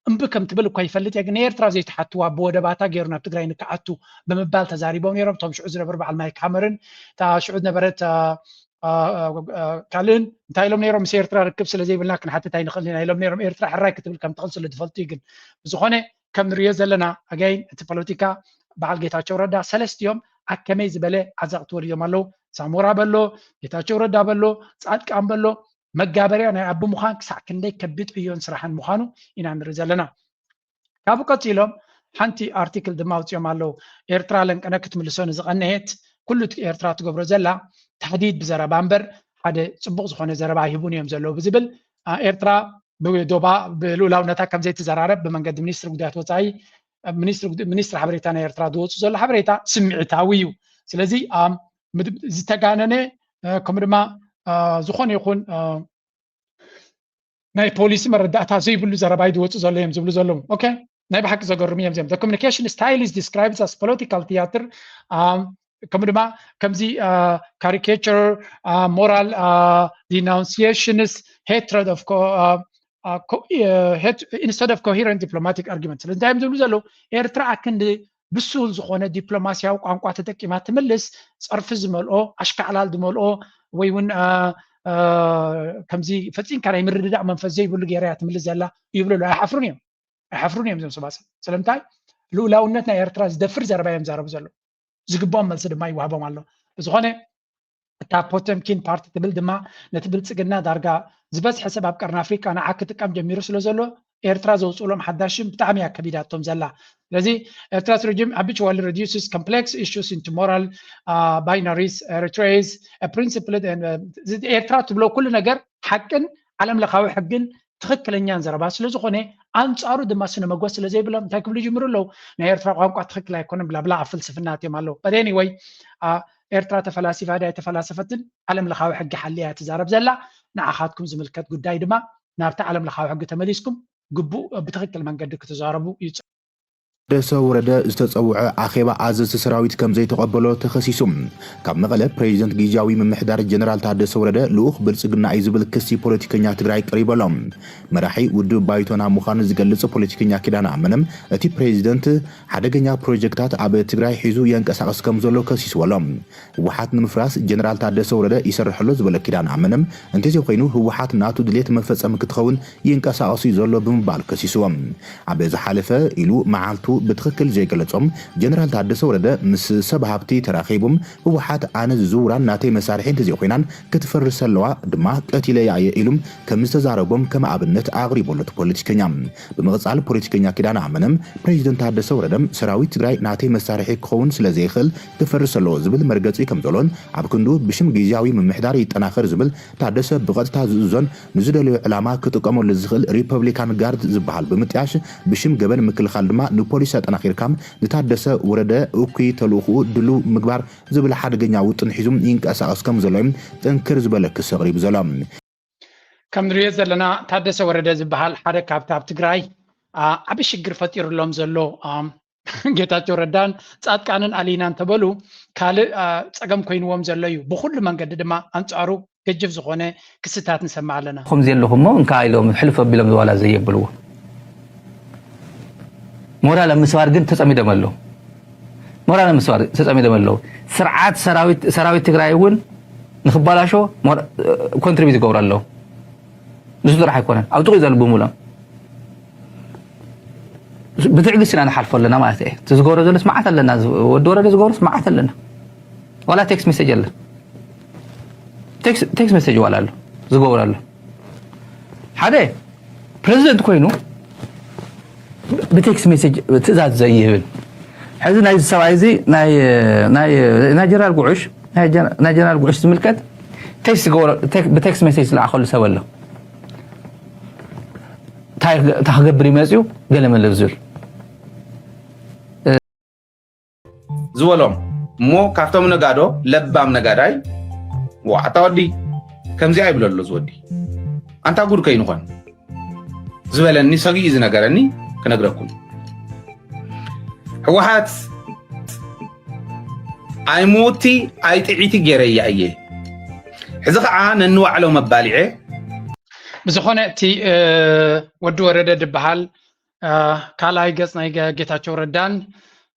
እምቢ ከም ትብል እኳ ይፈልጥ እየ፣ ግን ንኤርትራ ዘይትሓትዋ ብወደባታ ገይሩ ናብ ትግራይ ንክኣቱ ብምባል ተዛሪቦም ነይሮም። እቶም ሽዑ ዝነበሩ በዓል ማይክ ሃመርን እታ ሽዑ ዝነበረት ካልእን እንታይ ኢሎም ነይሮም? ምስ ኤርትራ ርክብ ስለ ዘይብልና ክንሓትት ኣይንኽእል ኢና ኢሎም ነይሮም። ኤርትራ ሕራይ ክትብል ከም ትኽእል ስለ ዝፈልጡ እዩ። ግን ብዝኾነ ከም ንሪኦ ዘለና ኣጋይን እቲ ፖለቲካ በዓል ጌታቸው ረዳ ሰለስቲኦም ኣከመይ ዝበለ ዓዘቕቲ ወሪዶም ኣለዉ። ሳሞራ በሎ፣ ጌታቸው ረዳ በሎ፣ ፃድቃን በሎ መጋበርያ ናይ ኣቢ ምዃን ክሳዕ ክንደይ ከቢድ ዕዮን ስራሕን ምዃኑ ኢና ንርኢ ዘለና። ካብኡ ቀፂሎም ሓንቲ ኣርቲክል ድማ ኣውፂኦም ኣለዉ። ኤርትራ ለንቀነ ክትምልሶ ንዝቐነየት ኩሉ እቲ ኤርትራ ትገብሮ ዘላ ታህዲድ ብዘረባ እምበር ሓደ ፅቡቕ ዝኾነ ዘረባ ኣይህቡን እዮም ዘለዉ ብዝብል ኤርትራ ብዶባ ብልኡላውነታ ከም ዘይትዘራረብ ብመንገዲ ሚኒስትሪ ጉዳያት ወፃኢ ሚኒስትሪ ሓበሬታ ናይ ኤርትራ ዝወፁ ዘሎ ሓበሬታ ስምዒታዊ እዩ። ስለዚ ዝተጋነነ ከምኡ ድማ ዝኾነ ይኹን ናይ ፖሊሲ መረዳእታ ዘይብሉ ዘረባ እዩ ዝወፁ ዘሎ እዮም ዝብሉ ዘለዉ። ኦኬ ናይ ብሓቂ ዘገርሙ እዮም እዚኦም። The communication style is described as political theater ከምኡ ድማ ከምዚ caricature moral denunciations hatred of instead of coherent diplomatic argument። ስለዚ እንታይ እዮም ዝብሉ ዘለዉ? ኤርትራ ኣክንዲ ብሱል ዝኾነ ዲፕሎማሲያዊ ቋንቋ ተጠቂማ ትምልስ፣ ፀርፊ ዝመልኦ፣ ኣሽካዕላል ዝመልኦ ወይ እውን ከምዚ ፈፂምካ ናይ ምርድዳእ መንፈስ ዘይብሉ ገይራ እያ ትምልስ ዘላ ይብሉ ኣለዉ። ኣይሓፍሩን እዮም ኣይሓፍሩን እዮም እዞም ሰባት። ስለምንታይ? ልኡላውነት ናይ ኤርትራ ዝደፍር ዘረባ እዮም ዛረቡ ዘለዉ። ዝግብኦም መልሲ ድማ ይዋህቦም ኣሎ። ብዝኾነ እታ ፖተምኪን ፓርቲ ትብል ድማ ነቲ ብልፅግና ዳርጋ ዝበዝሐ ሰብ ኣብ ቀርኒ ኣፍሪቃ ንዓ ክጥቀም ጀሚሩ ስለ ዘሎ ኤርትራ ዘውፅእሎም ሓዳሽ ሽም ብጣዕሚ እያ ከቢዳቶም ዘላ። ስለዚ ኤርትራስ regime habitually reduces complex issues into moral binaries. Eritrea is principled ኤርትራ ትብሎ ኩሉ ነገር ሓቅን ዓለም ለኻዊ ሕግን ትኽክለኛን ዘረባ ስለ ዝኾነ ኣንፃሩ ድማ ስነ መጎስ ስለ ዘይብሎም እንታይ ክብሉ ይጅምሩ ኣለዉ? ናይ ኤርትራ ቋንቋ ትኽክል ኣይኮነን ብላብላ ኣብ ፍልስፍና ኣትዮም ኣለዉ። But anyway ኤርትራ ተፈላሲፋ ድያ ኣይተፈላሰፈትን ዓለም ለኻዊ ሕጊ ሓልያ እያ ትዛረብ ዘላ። ንዓኻትኩም ዝምልከት ጉዳይ ድማ ናብቲ ዓለም ለኻዊ ሕጊ ተመሊስኩም ግቡእ ብትኽክል መንገዲ ክትዛረቡ ይፅዕር። ታደሰ ወረደ ዝተጸውዐ ኣኼባ ኣዘዝቲ ሰራዊት ከም ዘይተቐበሎ ተኸሲሱ። ካብ መቐለ ፕሬዚደንት ግዝያዊ ምምሕዳር ጀነራል ታደሰ ወረደ ልኡኽ ብልጽግና እዩ ዝብል ክሲ ፖለቲከኛ ትግራይ ቀሪበሎም። መራሒ ውድብ ባይቶና ምዃኑ ዝገልጽ ፖለቲከኛ ኪዳነ ኣመነ እቲ ፕሬዚደንት ሓደገኛ ፕሮጀክታት ኣብ ትግራይ ሒዙ የንቀሳቐስ ከም ዘሎ ከሲስዎ ኣሎ። ህወሓት ንምፍራስ ጀነራል ታደሰ ወረደ ይሰርሕ ኣሎ ዝበለ ኪዳነ ኣመነ እንተዘይኮይኑ ህወሓት ናቱ ድሌት መፈጸሚ ክትኸውን ይንቀሳቐስ እዩ ዘሎ ብምባል ከሲስዎም። ኣብ ዝሓለፈ ኢሉ መዓልቱ ብትኽክል ዘይገለጾም ጀነራል ታደሰ ወረደ ምስ ሰብ ሃብቲ ተራኺቡም ህወሓት ኣነ ዝዝውራን ናተይ መሳርሒ እንተዘይኮይናን ክትፈርስ ኣለዋ ድማ ቀቲለያ እየ ኢሉም ከም ዝተዛረቦም ከም ኣብነት ኣቕሪቦ ኣሎ እቲ ፖለቲከኛ። ብምቕጻል ፖለቲከኛ ኪዳነ ኣመነ ፕሬዚደንት ታደሰ ወረደ ሰራዊት ትግራይ ናተይ መሳርሒ ክኸውን ስለ ዘይኽእል ክፈርስ ኣለዎ ዝብል መርገጺ ከም ዘሎን ኣብ ክንዱ ብሽም ግዝያዊ ምምሕዳር ይጠናኸር ዝብል ታደሰ ብቐጥታ ዝእዞን ንዝደለዮ ዕላማ ክጥቀመሉ ዝኽእል ሪፐብሊካን ጋርድ ዝበሃል ብምጥያሽ ብሽም ገበን ምክልኻል ድማ ንፖሊስ ኣጠናኺርካ ንታደሰ ወረደ እኩይ ተልእኹኡ ድልው ምግባር ዝብል ሓደገኛ ውጥን ሒዙ ይንቀሳቐስ ከም ዘሎ እዩ ጥንክር ዝበለ ክሲ ኣቕሪቡ ዘሎ። ከም ንሪኦ ዘለና ታደሰ ወረደ ዝበሃል ሓደ ካብቲ ኣብ ትግራይ ዓቢ ሽግር ፈጢሩሎም ዘሎ ጌታቸው ረዳን ጻድቃንን ኣሊና እንተበሉ ካልእ ጸገም ኮይንዎም ዘሎ እዩ። ብኹሉ መንገዲ ድማ ኣንጻሩ ገጅፍ ዝኾነ ክስታት ንሰምዕ ኣለና። ከምዚ ኣለኹ እሞ እንካ ኢሎም ሕልፍ ኣቢሎም ዝዋላ ዘየብልዎ ሞራል ኣብ ምስባር ግን ተጸሚዶም ኣለዉ። ሞራል ኣብ ምስባር ተጸሚዶም ኣለዉ። ስርዓት ሰራዊት ትግራይ እውን ንክባላሾ ኮንትሪቢዩት ይገብሩ ኣለዉ። ንሱ ጥራሕ ኣይኮነን ኣብ ጥቕኡ ዘለቡ ብምሎም ብትዕግስቲ ኢና ንሓልፎ ኣለና ማለት እየ። እቲ ዝገብሮ ዘሎ ስምዓት ኣለና፣ ወዲ ወረደ ዝገብሮ ስምዓት ኣለና። ዋላ ቴክስት ሜሴጅ ኣለ፣ ቴክስት ሜሴጅ ዋላ ኣሎ ዝገብሮ ኣሎ። ሓደ ፕረዚደንት ኮይኑ ብቴክስት ሜሴጅ ትእዛዝ ዘይህብን ሕዚ ናይዚ ሰብኣይ እዚ ናይ ጀነራል ጉዑሽ ናይ ጀነራል ጉዑሽ ዝምልከት ብቴክስት ሜሴጅ ዝለኣኸሉ ሰብ ኣሎ። እንታይ ክገብር እዩ መፅዩ ገለ መለ ዝብል ዝበሎም እሞ ካብቶም ነጋዶ ለባም ነጋዳይ ዋዕታ ወዲ ከምዚኣ ይብለሎ ዝወዲ ኣንታ ጉድ ከይንኾን ዝበለኒ ሰጊኡ ዝነገረኒ ክነግረኩም ህወሓት ኣይሙቲ ኣይጥዒቲ ገይረያ እየ ሕዚ ከዓ ነንዋዕሎ መባሊዐ ብዝኾነ እቲ ወዲ ወረደ ድበሃል ካልኣይ ገፅ ናይ ጌታቸው ረዳን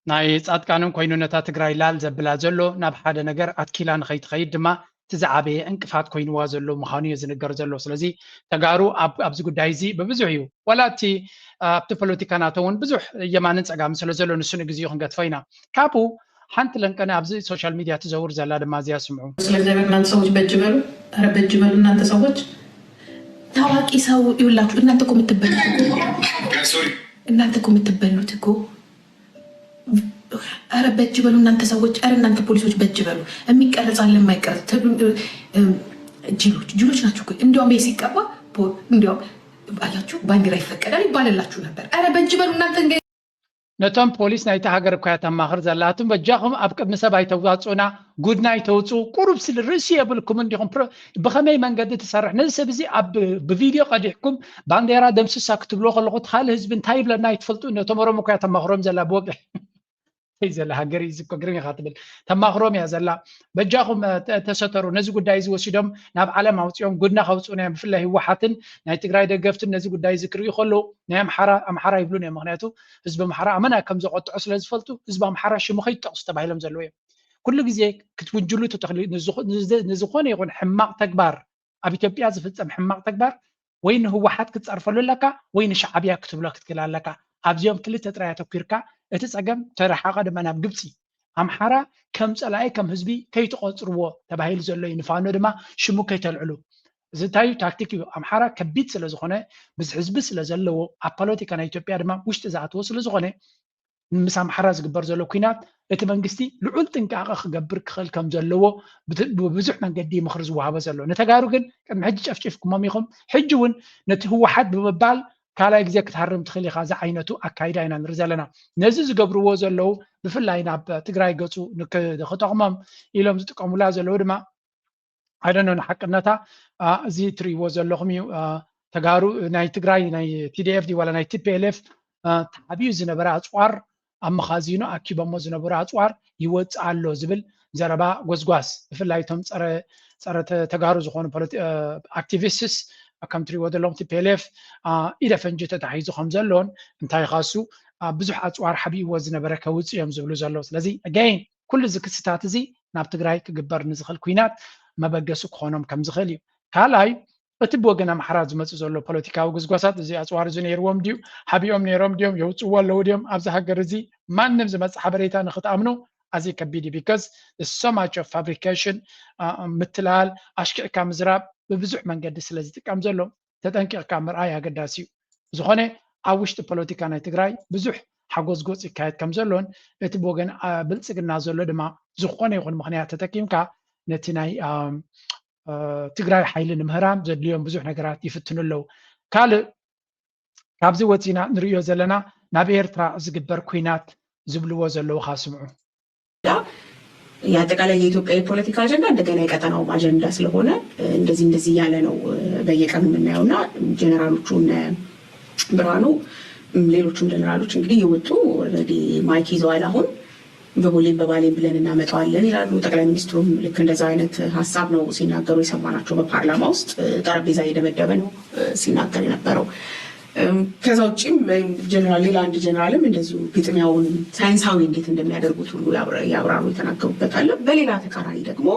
ናይ ፃድቃንን ኮይኑ ነታ ትግራይ ላል ዘብላ ዘሎ ናብ ሓደ ነገር ኣትኪላ ንኸይትኸይድ ድማ እቲ ዝዓበየ ዕንቅፋት ኮይንዋ ዘሎ ምዃኑ እዩ ዝንገር ዘሎ። ስለዚ ተጋሩ ኣብዚ ጉዳይ እዚ ብብዙሕ እዩ ዋላ እቲ ኣብቲ ፖለቲካ ናቶ እውን ብዙሕ የማንን ፀጋምን ስለ ዘሎ ንሱ ንግዚኡ ክንገትፎ ኢና። ካብኡ ሓንቲ ለንቀነ ኣብዚ ሶሻል ሚድያ ትዘውር ዘላ ድማ እዚኣ ስምዑ። ስለእግዚኣብሔር እናንተ ሰዎች በጅ በሉ። ኧረ በጅ በሉ እናንተ ሰዎች። ታዋቂ ሰው ይውላችሁ እናንተ እኮ የምትበሉት እኮ እናንተ እኮ የምትበሉት እኮ ኧረ በጅ በሉ እናንተ ሰዎች፣ ኧረ እናንተ ፖሊሶች በጅ በሉ። የሚቀረጽ አለ የማይቀረጽ ጅሎች ጅሎች ናቸው እኮ። እንዲያውም ይሄ ሲቀባ እንዲያውም አያችሁ ባንዲራ ይፈቀዳል ይባልላችሁ ነበር። ኧረ በጅ በሉ እናንተ እንደ ነቶም ፖሊስ ናይቲ ሃገር እኳ እያ ተማኽር ዘላ፣ ኣቱም በጃኹም ኣብ ቅድሚ ሰብ ኣይተዋጽኡና፣ ጉድና ኣይተውጽኡ፣ ቁሩብ ስለ ርእሲ የብልኩምን ዲኹም፣ ብኸመይ መንገዲ ትሰርሕ፣ ነዚ ሰብ እዚ ኣብ ብቪድዮ ቀዲሕኩም ባንዴራ ደምስሳ ክትብልዎ ከለኹ እቲ ካልእ ህዝቢ እንታይ ይብለና ኣይትፈልጡ፣ ነቶም ኦሮሞ እኳ እያ ተማኽሮም ዘላ ብወግዒ። እንታይ ዘላ ሃገር እዩ እኮ ግርም ኢኻ ትብል ተማኽሮም እያ ዘላ። በጃኹም ተሰተሩ፣ ነዚ ጉዳይ እዚ ወሲዶም ናብ ዓለም ኣውፅኦም ጉድና ከውፅኡና እዮም። ብፍላይ ህወሓትን ናይ ትግራይ ደገፍትን ነዚ ጉዳይ እዚ ክርእዩ ከለዉ ናይ ኣምሓራ ኣምሓራ ይብሉን እዮም። ምክንያቱ ህዝቢ ኣምሓራ ኣመና ከም ዘቆጥዖ ስለ ዝፈልጡ ህዝቢ ኣምሓራ ሽሙ ከይጠቕሱ ተባሂሎም ዘለዉ እዮም። ኩሉ ግዜ ክትውንጅሉ ትተኽሊ ንዝኾነ ይኹን ሕማቕ ተግባር ኣብ ኢትዮጵያ ዝፍጸም ሕማቕ ተግባር ወይ ንህወሓት ክትጸርፈሉ ኣለካ ወይ ንሻዕብያ ክትብሎ ክትክእል ኣለካ። ኣብዚኦም ክልተ ጥራይ ኣተኲርካ እቲ ጸገም ተረሓቐ ድማ ናብ ግብጺ። ኣምሓራ ከም ጸላኢ ከም ህዝቢ ከይትቖጽርዎ ተባሂሉ ዘሎ እዩ። ንፋኖ ድማ ሽሙ ከይተልዕሉ። እዚ እንታይ እዩ? ታክቲክ እዩ። ኣምሓራ ከቢድ ስለ ዝኾነ ምስ ህዝቢ ስለ ዘለዎ ኣብ ፖለቲካ ናይ ኢትዮጵያ ድማ ውሽጢ ዝኣተዎ ስለ ዝኾነ ምስ ኣምሓራ ዝግበር ዘሎ ኲናት እቲ መንግስቲ ልዑል ጥንቃቐ ክገብር ክኽእል ከም ዘለዎ ብብዙሕ መንገዲ ምኽሪ ዝወሃቦ ዘሎ። ንተጋሩ ግን ቅድሚ ሕጂ ጨፍጪፍኩሞም ኢኹም፣ ሕጂ እውን ነቲ ህወሓት ብምባል ካልኣይ ግዜ ክትሃርም ትኽእል ኢኻ ዝዓይነቱ ኣካይዳ ኢና ንርኢ ዘለና። ነዚ ዝገብርዎ ዘለዉ ብፍላይ ናብ ትግራይ ገፁ ንክጠቕሞም ኢሎም ዝጥቀሙላ ዘለዉ ድማ ኣይደኖ ንሓቅነታ እዚ ትርእይዎ ዘለኹም እዩ። ተጋሩ ናይ ትግራይ ናይ ቲዲኤፍ ድዩ ዋላ ናይ ቲፒኤልኤፍ ተዓብዩ ዝነበረ ኣፅዋር ኣብ መኻዚኖ ኣኪቦሞ ዝነበሩ ኣፅዋር ይወፅእ ኣሎ ዝብል ዘረባ ጎስጓስ፣ ብፍላይ እቶም ፀረ ተጋሩ ዝኾኑ ኣክቲቪስትስ ከም ትሪእዎ ዘለኹም ቲ ፒ ኤል ኤፍ ኢደ ፈንጂ ተታሒዙ ከም ዘሎን እንታይ ኻሱ ብዙሕ ኣፅዋር ሓቢእዎ ዝነበረ ከውፅእ እዮም ዝብሉ ዘለዉ። ስለዚ ኣገይን ኩሉ እዚ ክስታት እዚ ናብ ትግራይ ክግበር ንዝኽእል ኩናት መበገሲ ክኾኖም ከም ዝኽእል እዩ። ካልኣይ እቲ ብወገን ኣምሓራ ዝመፅእ ዘሎ ፖለቲካዊ ጉስጓሳት እዚ ኣፅዋር እዚ ነይርዎም ድዩ? ሓቢኦም ነይሮም ድዮም? የውፅዎ ኣለዉ ድዮም? ኣብዚ ሃገር እዚ ማንም ዝመፅእ ሓበሬታ ንክትኣምኖ ኣዝዩ ከቢድ እዩ። ቢካዝ so much of fabrication ምትላል ኣሽኪዕካ ምዝራብ ብብዙሕ መንገዲ ስለ ዝጥቀም ዘሎ ተጠንቂቕካ ምርኣይ ኣገዳሲ እዩ። ዝኾነ ኣብ ውሽጢ ፖለቲካ ናይ ትግራይ ብዙሕ ሓጎዝጎፅ ይካየድ ከም ዘሎን እቲ ብወገን ብልፅግና ዘሎ ድማ ዝኾነ ይኹን ምኽንያት ተጠቂምካ ነቲ ናይ ትግራይ ሓይሊ ንምህራም ዘድልዮም ብዙሕ ነገራት ይፍትኑ ኣለዉ። ካልእ ካብዚ ወፂና ንርእዮ ዘለና ናብ ኤርትራ ዝግበር ኩናት ዝብልዎ ዘለዉ ካስምዑ። የአጠቃላይ የኢትዮጵያ የፖለቲካ አጀንዳ እንደገና የቀጠናውም አጀንዳ ስለሆነ እንደዚህ እንደዚህ እያለ ነው በየቀኑ የምናየው እና ጀነራሎቹ እነ ብርሃኑ ሌሎቹም ጀነራሎች እንግዲህ የወጡ ኦልሬዲ ማይክ ይዘዋል። አሁን በቦሌም በባሌም ብለን እናመጣዋለን ይላሉ። ጠቅላይ ሚኒስትሩም ልክ እንደዛ አይነት ሀሳብ ነው ሲናገሩ የሰማናቸው። በፓርላማ ውስጥ ጠረጴዛ እየደበደበ ነው ሲናገር የነበረው። ከዛ ውጭም ጀነራል ሌላ አንድ ጀነራልም እንደዚሁ ግጥሚያውን ሳይንሳዊ እንዴት እንደሚያደርጉት ሁሉ ያብራሩ የተናገሩበት አለ። በሌላ ተቃራኒ ደግሞ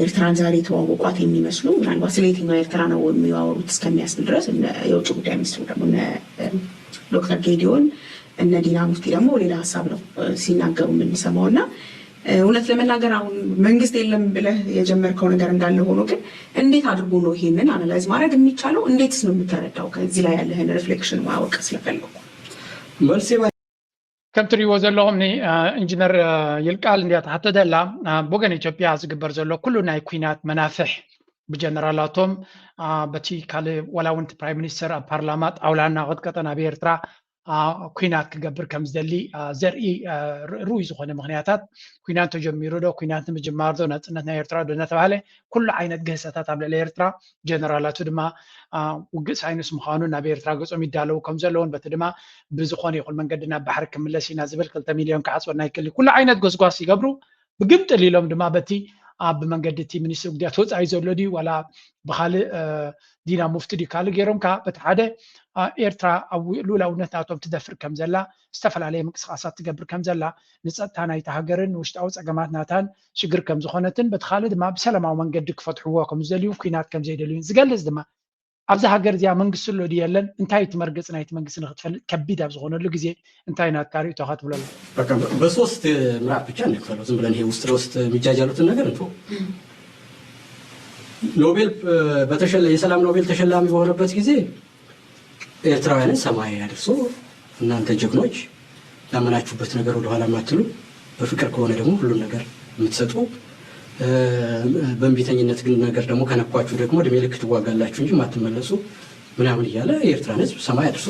ኤርትራን ዛሬ የተዋወቋት የሚመስሉ ምናልባት ስለ የትኛው ኤርትራ ነው የሚያወሩት እስከሚያስብል ድረስ የውጭ ጉዳይ ሚኒስትሩ ደግሞ ዶክተር ጌዲዮን እነ ዲና ሙፍቲ ደግሞ ሌላ ሀሳብ ነው ሲናገሩ የምንሰማው እና እውነት ለመናገር አሁን መንግስት የለም ብለህ የጀመርከው ነገር እንዳለ ሆኖ ግን እንዴት አድርጎ ነው ይሄንን አናላይዝ ማድረግ የሚቻለው? እንዴትስ ነው የምትረዳው? ከዚህ ላይ ያለህን ሪፍሌክሽን ማወቅ ስለፈለኩ። መልሴ ከም ትሪእዎ ዘለኹም ኒ ኢንጂነር ይልቃል እንዲያ ተሓቶ ደላ ብወገን ኢትዮጵያ ዝግበር ዘሎ ኩሉ ናይ ኩናት መናፍሕ ብጀነራላቶም በቲ ካልእ ዋላ እውን እቲ ፕራይም ሚኒስተር ኣብ ፓርላማ ጣውላ እናቐጥቀጠ ናብ ኤርትራ ኩናት ክገብር ከም ዝደሊ ዘርኢ ርኡይ ዝኾነ ምኽንያታት ኩናት ተጀሚሩ ዶ ኩናት ንምጅማር ዶ ናፅነት ናይ ኤርትራ ዶ እናተባሃለ ኩሉ ዓይነት ግህሰታት ኣብ ልዕሊ ኤርትራ ጀነራላቱ ድማ ውግእ ሳይንስ ምዃኑ ናብ ኤርትራ ገፆም ይዳለዉ ከም ዘለውን በቲ ድማ ብዝኾነ ይኹን መንገዲ ናብ ባሕሪ ክምለስ ኢና ዝብል ክልተ ሚልዮን ክዓፅወና ይክእል ኩሉ ዓይነት ጎስጓስ ይገብሩ ብግምጥል ኢሎም ድማ በቲ ኣብ መንገዲ እቲ ሚኒስትሪ ጉዳያት ወፃኢ ዘሎ ድዩ ዋላ ብካልእ ዲና ሙፍቲ ድዩ ካልእ ገይሮም ከዓ በቲ ሓደ ኤርትራ ኣብ ልኡላውነት ናቶም ትደፍር ከም ዘላ ዝተፈላለየ ምንቅስቃሳት ትገብር ከም ዘላ ንፀጥታ ናይቲ ሃገርን ንውሽጣዊ ፀገማት ናታን ሽግር ከም ዝኾነትን በቲ ካልእ ድማ ብሰላማዊ መንገዲ ክፈትሕዎ ከም ዝደልዩ ኩናት ከም ዘይደልዩ ዝገልፅ ድማ ኣብዚ ሃገር እዚኣ መንግስቲ ኣሎ ድዩ የለን እንታይ እቲ መርገፂ ናይቲ መንግስቲ ንክትፈልጥ ከቢድ ኣብ ዝኾነሉ ግዜ እንታይ ናትካ ርእቶኻ ትብለሉ በሶስት ምዕራፍ ብቻ እንክፈለው ዝም ብለን ይሄ ውስጥ ለውስጥ የሚጃጃሉትን ነገር እንቶ ኖቤል የሰላም ኖቤል ተሸላሚ በሆነበት ጊዜ ኤርትራውያንን ሰማይ ያደርሶ እናንተ ጀግኖች ላመናችሁበት ነገር ወደኋላ ማትሉ በፍቅር ከሆነ ደግሞ ሁሉን ነገር የምትሰጡ በእንቢተኝነት ግን ነገር ደግሞ ከነኳችሁ ደግሞ እድሜ ልክ ትዋጋላችሁ እንጂ ማትመለሱ ምናምን እያለ የኤርትራን ህዝብ ሰማይ አድርሶ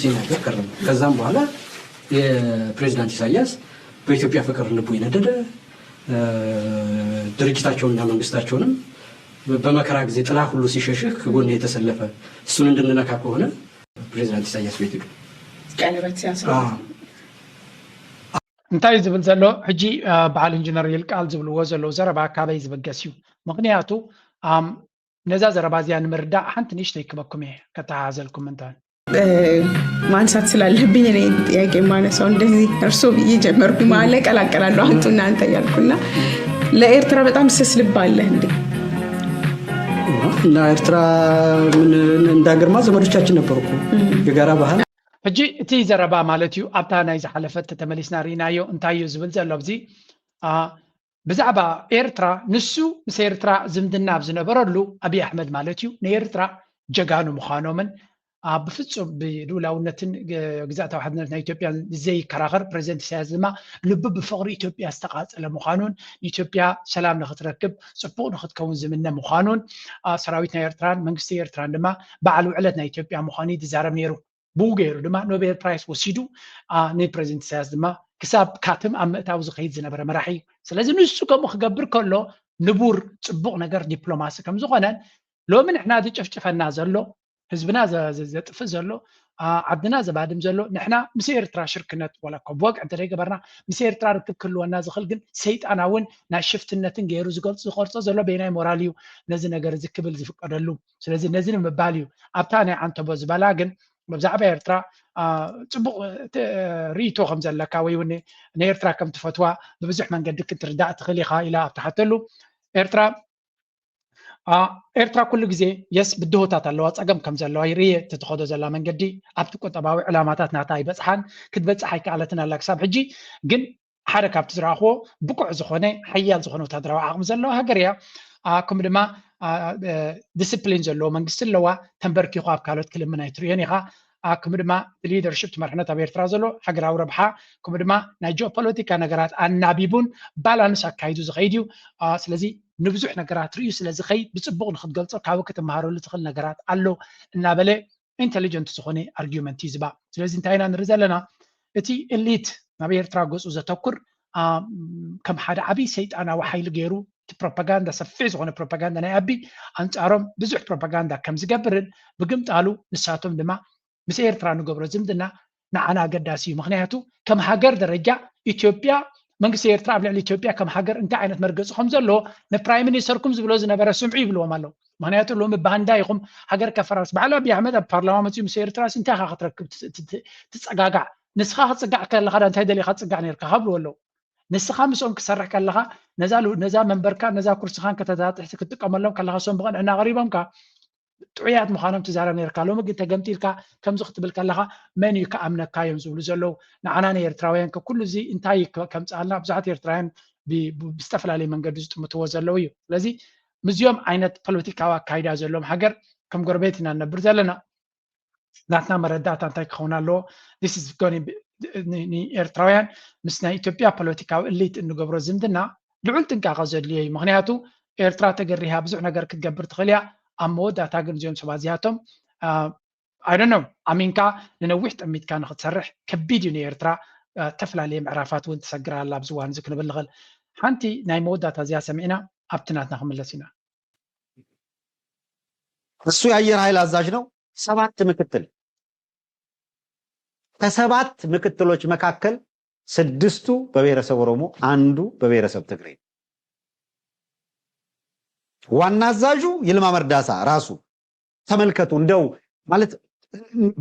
ሲናገር ከረመ። ከዛም በኋላ የፕሬዚዳንት ኢሳያስ በኢትዮጵያ ፍቅር ልቡ የነደደ ድርጅታቸውንና መንግስታቸውንም በመከራ ጊዜ ጥላ ሁሉ ሲሸሽህ ከጎን የተሰለፈ እሱን እንድንነካ ከሆነ ፕሬዚዳንት ኢሳያስ ቤት ሄዱ። ቀለበት ሲያስሩ እንታይ ዝብል ዘሎ ሕጂ በዓል ኢንጂነር ይልቃል ዝብልዎ ዘለዉ ዘረባ ካበይ ዝበገስ እዩ? ምክንያቱ ነዛ ዘረባ እዚኣ ንምርዳእ ሓንቲ ንእሽተይ ክበኩም እየ ከተሓዘልኩም እንተ ማንሳት ስላለብኝ እኔ ጥያቄ የማነሳው እንደዚህ እርሶ ብዬ ጀመርኩ። መሀል ላይ ቀላቀላለሁ አንቱ እናንተ እያልኩና ለኤርትራ በጣም ስስ ልብ አለህ እንዴ? እና ኤርትራ ምን እንዳገርማ ዘመዶቻችን ነበሩ እኮ የጋራ ባህል ሕጂ እቲ ዘረባ ማለት እዩ ኣብታ ናይ ዝሓለፈት ተተመሊስና ርኢናዮ እንታይ እዩ ዝብል ዘሎ ኣብዚ ብዛዕባ ኤርትራ ንሱ ምስ ኤርትራ ዝምድና ኣብ ዝነበረሉ ኣብይ ኣሕመድ ማለት እዩ ንኤርትራ ጀጋኑ ምዃኖምን ብፍፁም ብልኡላውነትን ግዝኣታዊ ሓድነት ናይ ኢትዮጵያ ዘይከራኸር ፕሬዚደንት ኢሳያስ ድማ ልቡ ብፍቕሪ ኢትዮጵያ ዝተቓፀለ ምዃኑን ንኢትዮጵያ ሰላም ንክትረክብ ፅቡቕ ንክትከውን ዝምነ ምዃኑን ሰራዊት ናይ ኤርትራን መንግስቲ ኤርትራን ድማ በዓል ውዕለት ናይ ኢትዮጵያ ምዃኑ እዩ ዝዛረብ ነይሩ። ብኡ ገይሩ ድማ ኖቤል ፕራይስ ወሲዱ ንፕሬዚደንት ኢሳያስ ድማ ክሳብ ካትም ኣብ ምእታው ዝኸይድ ዝነበረ መራሒ እዩ። ስለዚ ንሱ ከምኡ ክገብር ከሎ ንቡር ፅቡቕ ነገር ዲፕሎማሲ ከም ዝኾነን ሎሚ ንሕና ዝጨፍጭፈና ዘሎ ህዝብና ዘጥፍእ ዘሎ፣ ዓድና ዘባድም ዘሎ፣ ንሕና ምስ ኤርትራ ሽርክነት ዋላ እኮ ብወግዒ እንተዘይገበርና፣ ምስ ኤርትራ ርክብ ክህልወና ዝኽእል ግን ሰይጣናውን ናይ ሽፍትነትን ገይሩ ዝገልጹ ዝቐርጾ ዘሎ በየናይ ሞራል እዩ ነዚ ነገር እዚ ክብል ዝፍቀደሉ? ስለዚ ነዚ ንምባል እዩ። ኣብታ ናይ ዓንተቦ ዝበላ ግን ብዛዕባ ኤርትራ ጽቡቕ ርእይቶ ከም ዘለካ ወይ እውን ንኤርትራ ከም ትፈትዋ ብብዙሕ መንገዲ ክትርዳእ ትኽእል ኢኻ ኢላ ኣብ ትሓተሉ፣ ኤርትራ ኤርትራ ኩሉ ግዜ የስ ብድሆታት ኣለዋ፣ ጸገም ከም ዘለዋ ይርየ። እትትኸዶ ዘላ መንገዲ ኣብቲ ቁጠባዊ ዕላማታት ናታ ኣይበጽሓን፣ ክትበጽሕ ኣይከኣለትን ኣላ ክሳብ ሕጂ። ግን ሓደ ካብቲ ዝረኣኽዎ ብቁዕ ዝኾነ ሓያል ዝኾነ ወታደራዊ ዓቕሚ ዘለዋ ሃገር እያ። ከምኡ ድማ ዲስፕሊን ዘለዎ መንግስቲ ኣለዋ። ተንበርኪኹ ኣብ ካልኦት ክልምን ኣይትርእዮን ኢኻ። ከምኡ ድማ ሊደርሽፕ ትመርሕነት ኣብ ኤርትራ ዘሎ ሃገራዊ ረብሓ፣ ከምኡ ድማ ናይ ጂኦፖለቲካ ነገራት ኣናቢቡን ባላንስ ኣካይዱ ዝኸይድ እዩ። ስለዚ ንብዙሕ ነገራት ርእዩ ስለ ዝኸይድ ብፅቡቕ ንክትገልፆ ካብ ክትመሃረሉ ትኽእል ነገራት ኣሎ እናበለ ኢንቴሊጀንት ዝኾነ ኣርጊመንት እዩ ዝባ። ስለዚ እንታይ ኢና ንርኢ ዘለና? እቲ ኤሊት ናብ ኤርትራ ገፁ ዘተኩር ከም ሓደ ዓብዪ ሰይጣናዊ ሓይሊ ገይሩ እቲ ፕሮፓጋንዳ፣ ሰፊሕ ዝኾነ ፕሮፓጋንዳ ናይ ኣቢ ኣንፃሮም ብዙሕ ፕሮፓጋንዳ ከም ዝገብርን ብግምጣሉ ንሳቶም ድማ ምስ ኤርትራ ንገብሮ ዝምድና ንዓና ኣገዳሲ እዩ። ምክንያቱ ከም ሃገር ደረጃ ኢትዮጵያ፣ መንግስቲ ኤርትራ ኣብ ልዕሊ ኢትዮጵያ ከም ሃገር እንታይ ዓይነት መርገፂ ከም ዘለዎ ንፕራይም ሚኒስተርኩም ዝብሎ ዝነበረ ስምዑ ይብልዎም ኣለዉ። ምክንያቱ ሎሚ ባንዳ ኢኹም፣ ሃገር ከፈራርስ። በዓል ኣብይ ኣሕመድ ኣብ ፓርላማ መፅኡ ምስ ኤርትራ እንታይ ኢኻ ክትረክብ ትፀጋጋዕ? ንስኻ ክትፅጋዕ ከለኻ እንታይ ደሊኻ ትፅጋዕ ነርካ? ካብልዎ ኣለዉ። ንስኻ ምስኦም ክሰርሕ ከለኻ ነዛ መንበርካ ነዛ ኩርስኻን ከተታጥሕቲ ክትጥቀመሎም ከለኻ እሶም ብቕንዕና ኣቕሪቦምካ ጥዑያት ምዃኖም ትዛረብ ነርካ። ሎሚ ግን ተገምጢልካ ከምዚ ክትብል ከለኻ መን እዩ ክኣምነካ እዮም ዝብሉ ዘለዉ። ንዓና ንኤርትራውያን ከ ኩሉ እዚ እንታይ ከምፅኣልና ብዙሓት ኤርትራውያን ብዝተፈላለየ መንገዲ ዝጥምትዎ ዘለዉ እዩ። ስለዚ ምስዚኦም ዓይነት ፖለቲካዊ ኣካይዳ ዘለዎም ሃገር ከም ጎረቤት ኢና ንነብር ዘለና። ናትና መረዳእታ እንታይ ክኸውን ኣለዎ? ንኤርትራውያን ምስ ናይ ኢትዮጵያ ፖለቲካዊ እሊት እንገብሮ ዝምድና ልዑል ጥንቃቐ ዘድልዮ እዩ። ምክንያቱ ኤርትራ ተገሪሃ ብዙሕ ነገር ክትገብር ትኽእል እያ። ኣብ መወዳእታ ግን እዚኦም ሰባት እዚኣቶም ኣይደኖም ኣሚንካ ንነዊሕ ጠሚትካ ንክትሰርሕ ከቢድ እዩ። ንኤርትራ ዝተፈላለየ ምዕራፋት እውን ትሰግር ኣላ ኣብዚ እዋን እዚ ክንብል ንኽእል። ሓንቲ ናይ መወዳእታ እዚኣ ሰሚዕና ኣብቲ ናትና ክምለስ ኢና። እሱ የአየር ኃይል አዛዥ ነው። ሰባት ምክትል ከሰባት ምክትሎች መካከል ስድስቱ በብሔረሰብ ኦሮሞ፣ አንዱ በብሔረሰብ ትግሬ። ዋና አዛዡ ይልማ መርዳሳ ራሱ። ተመልከቱ፣ እንደው ማለት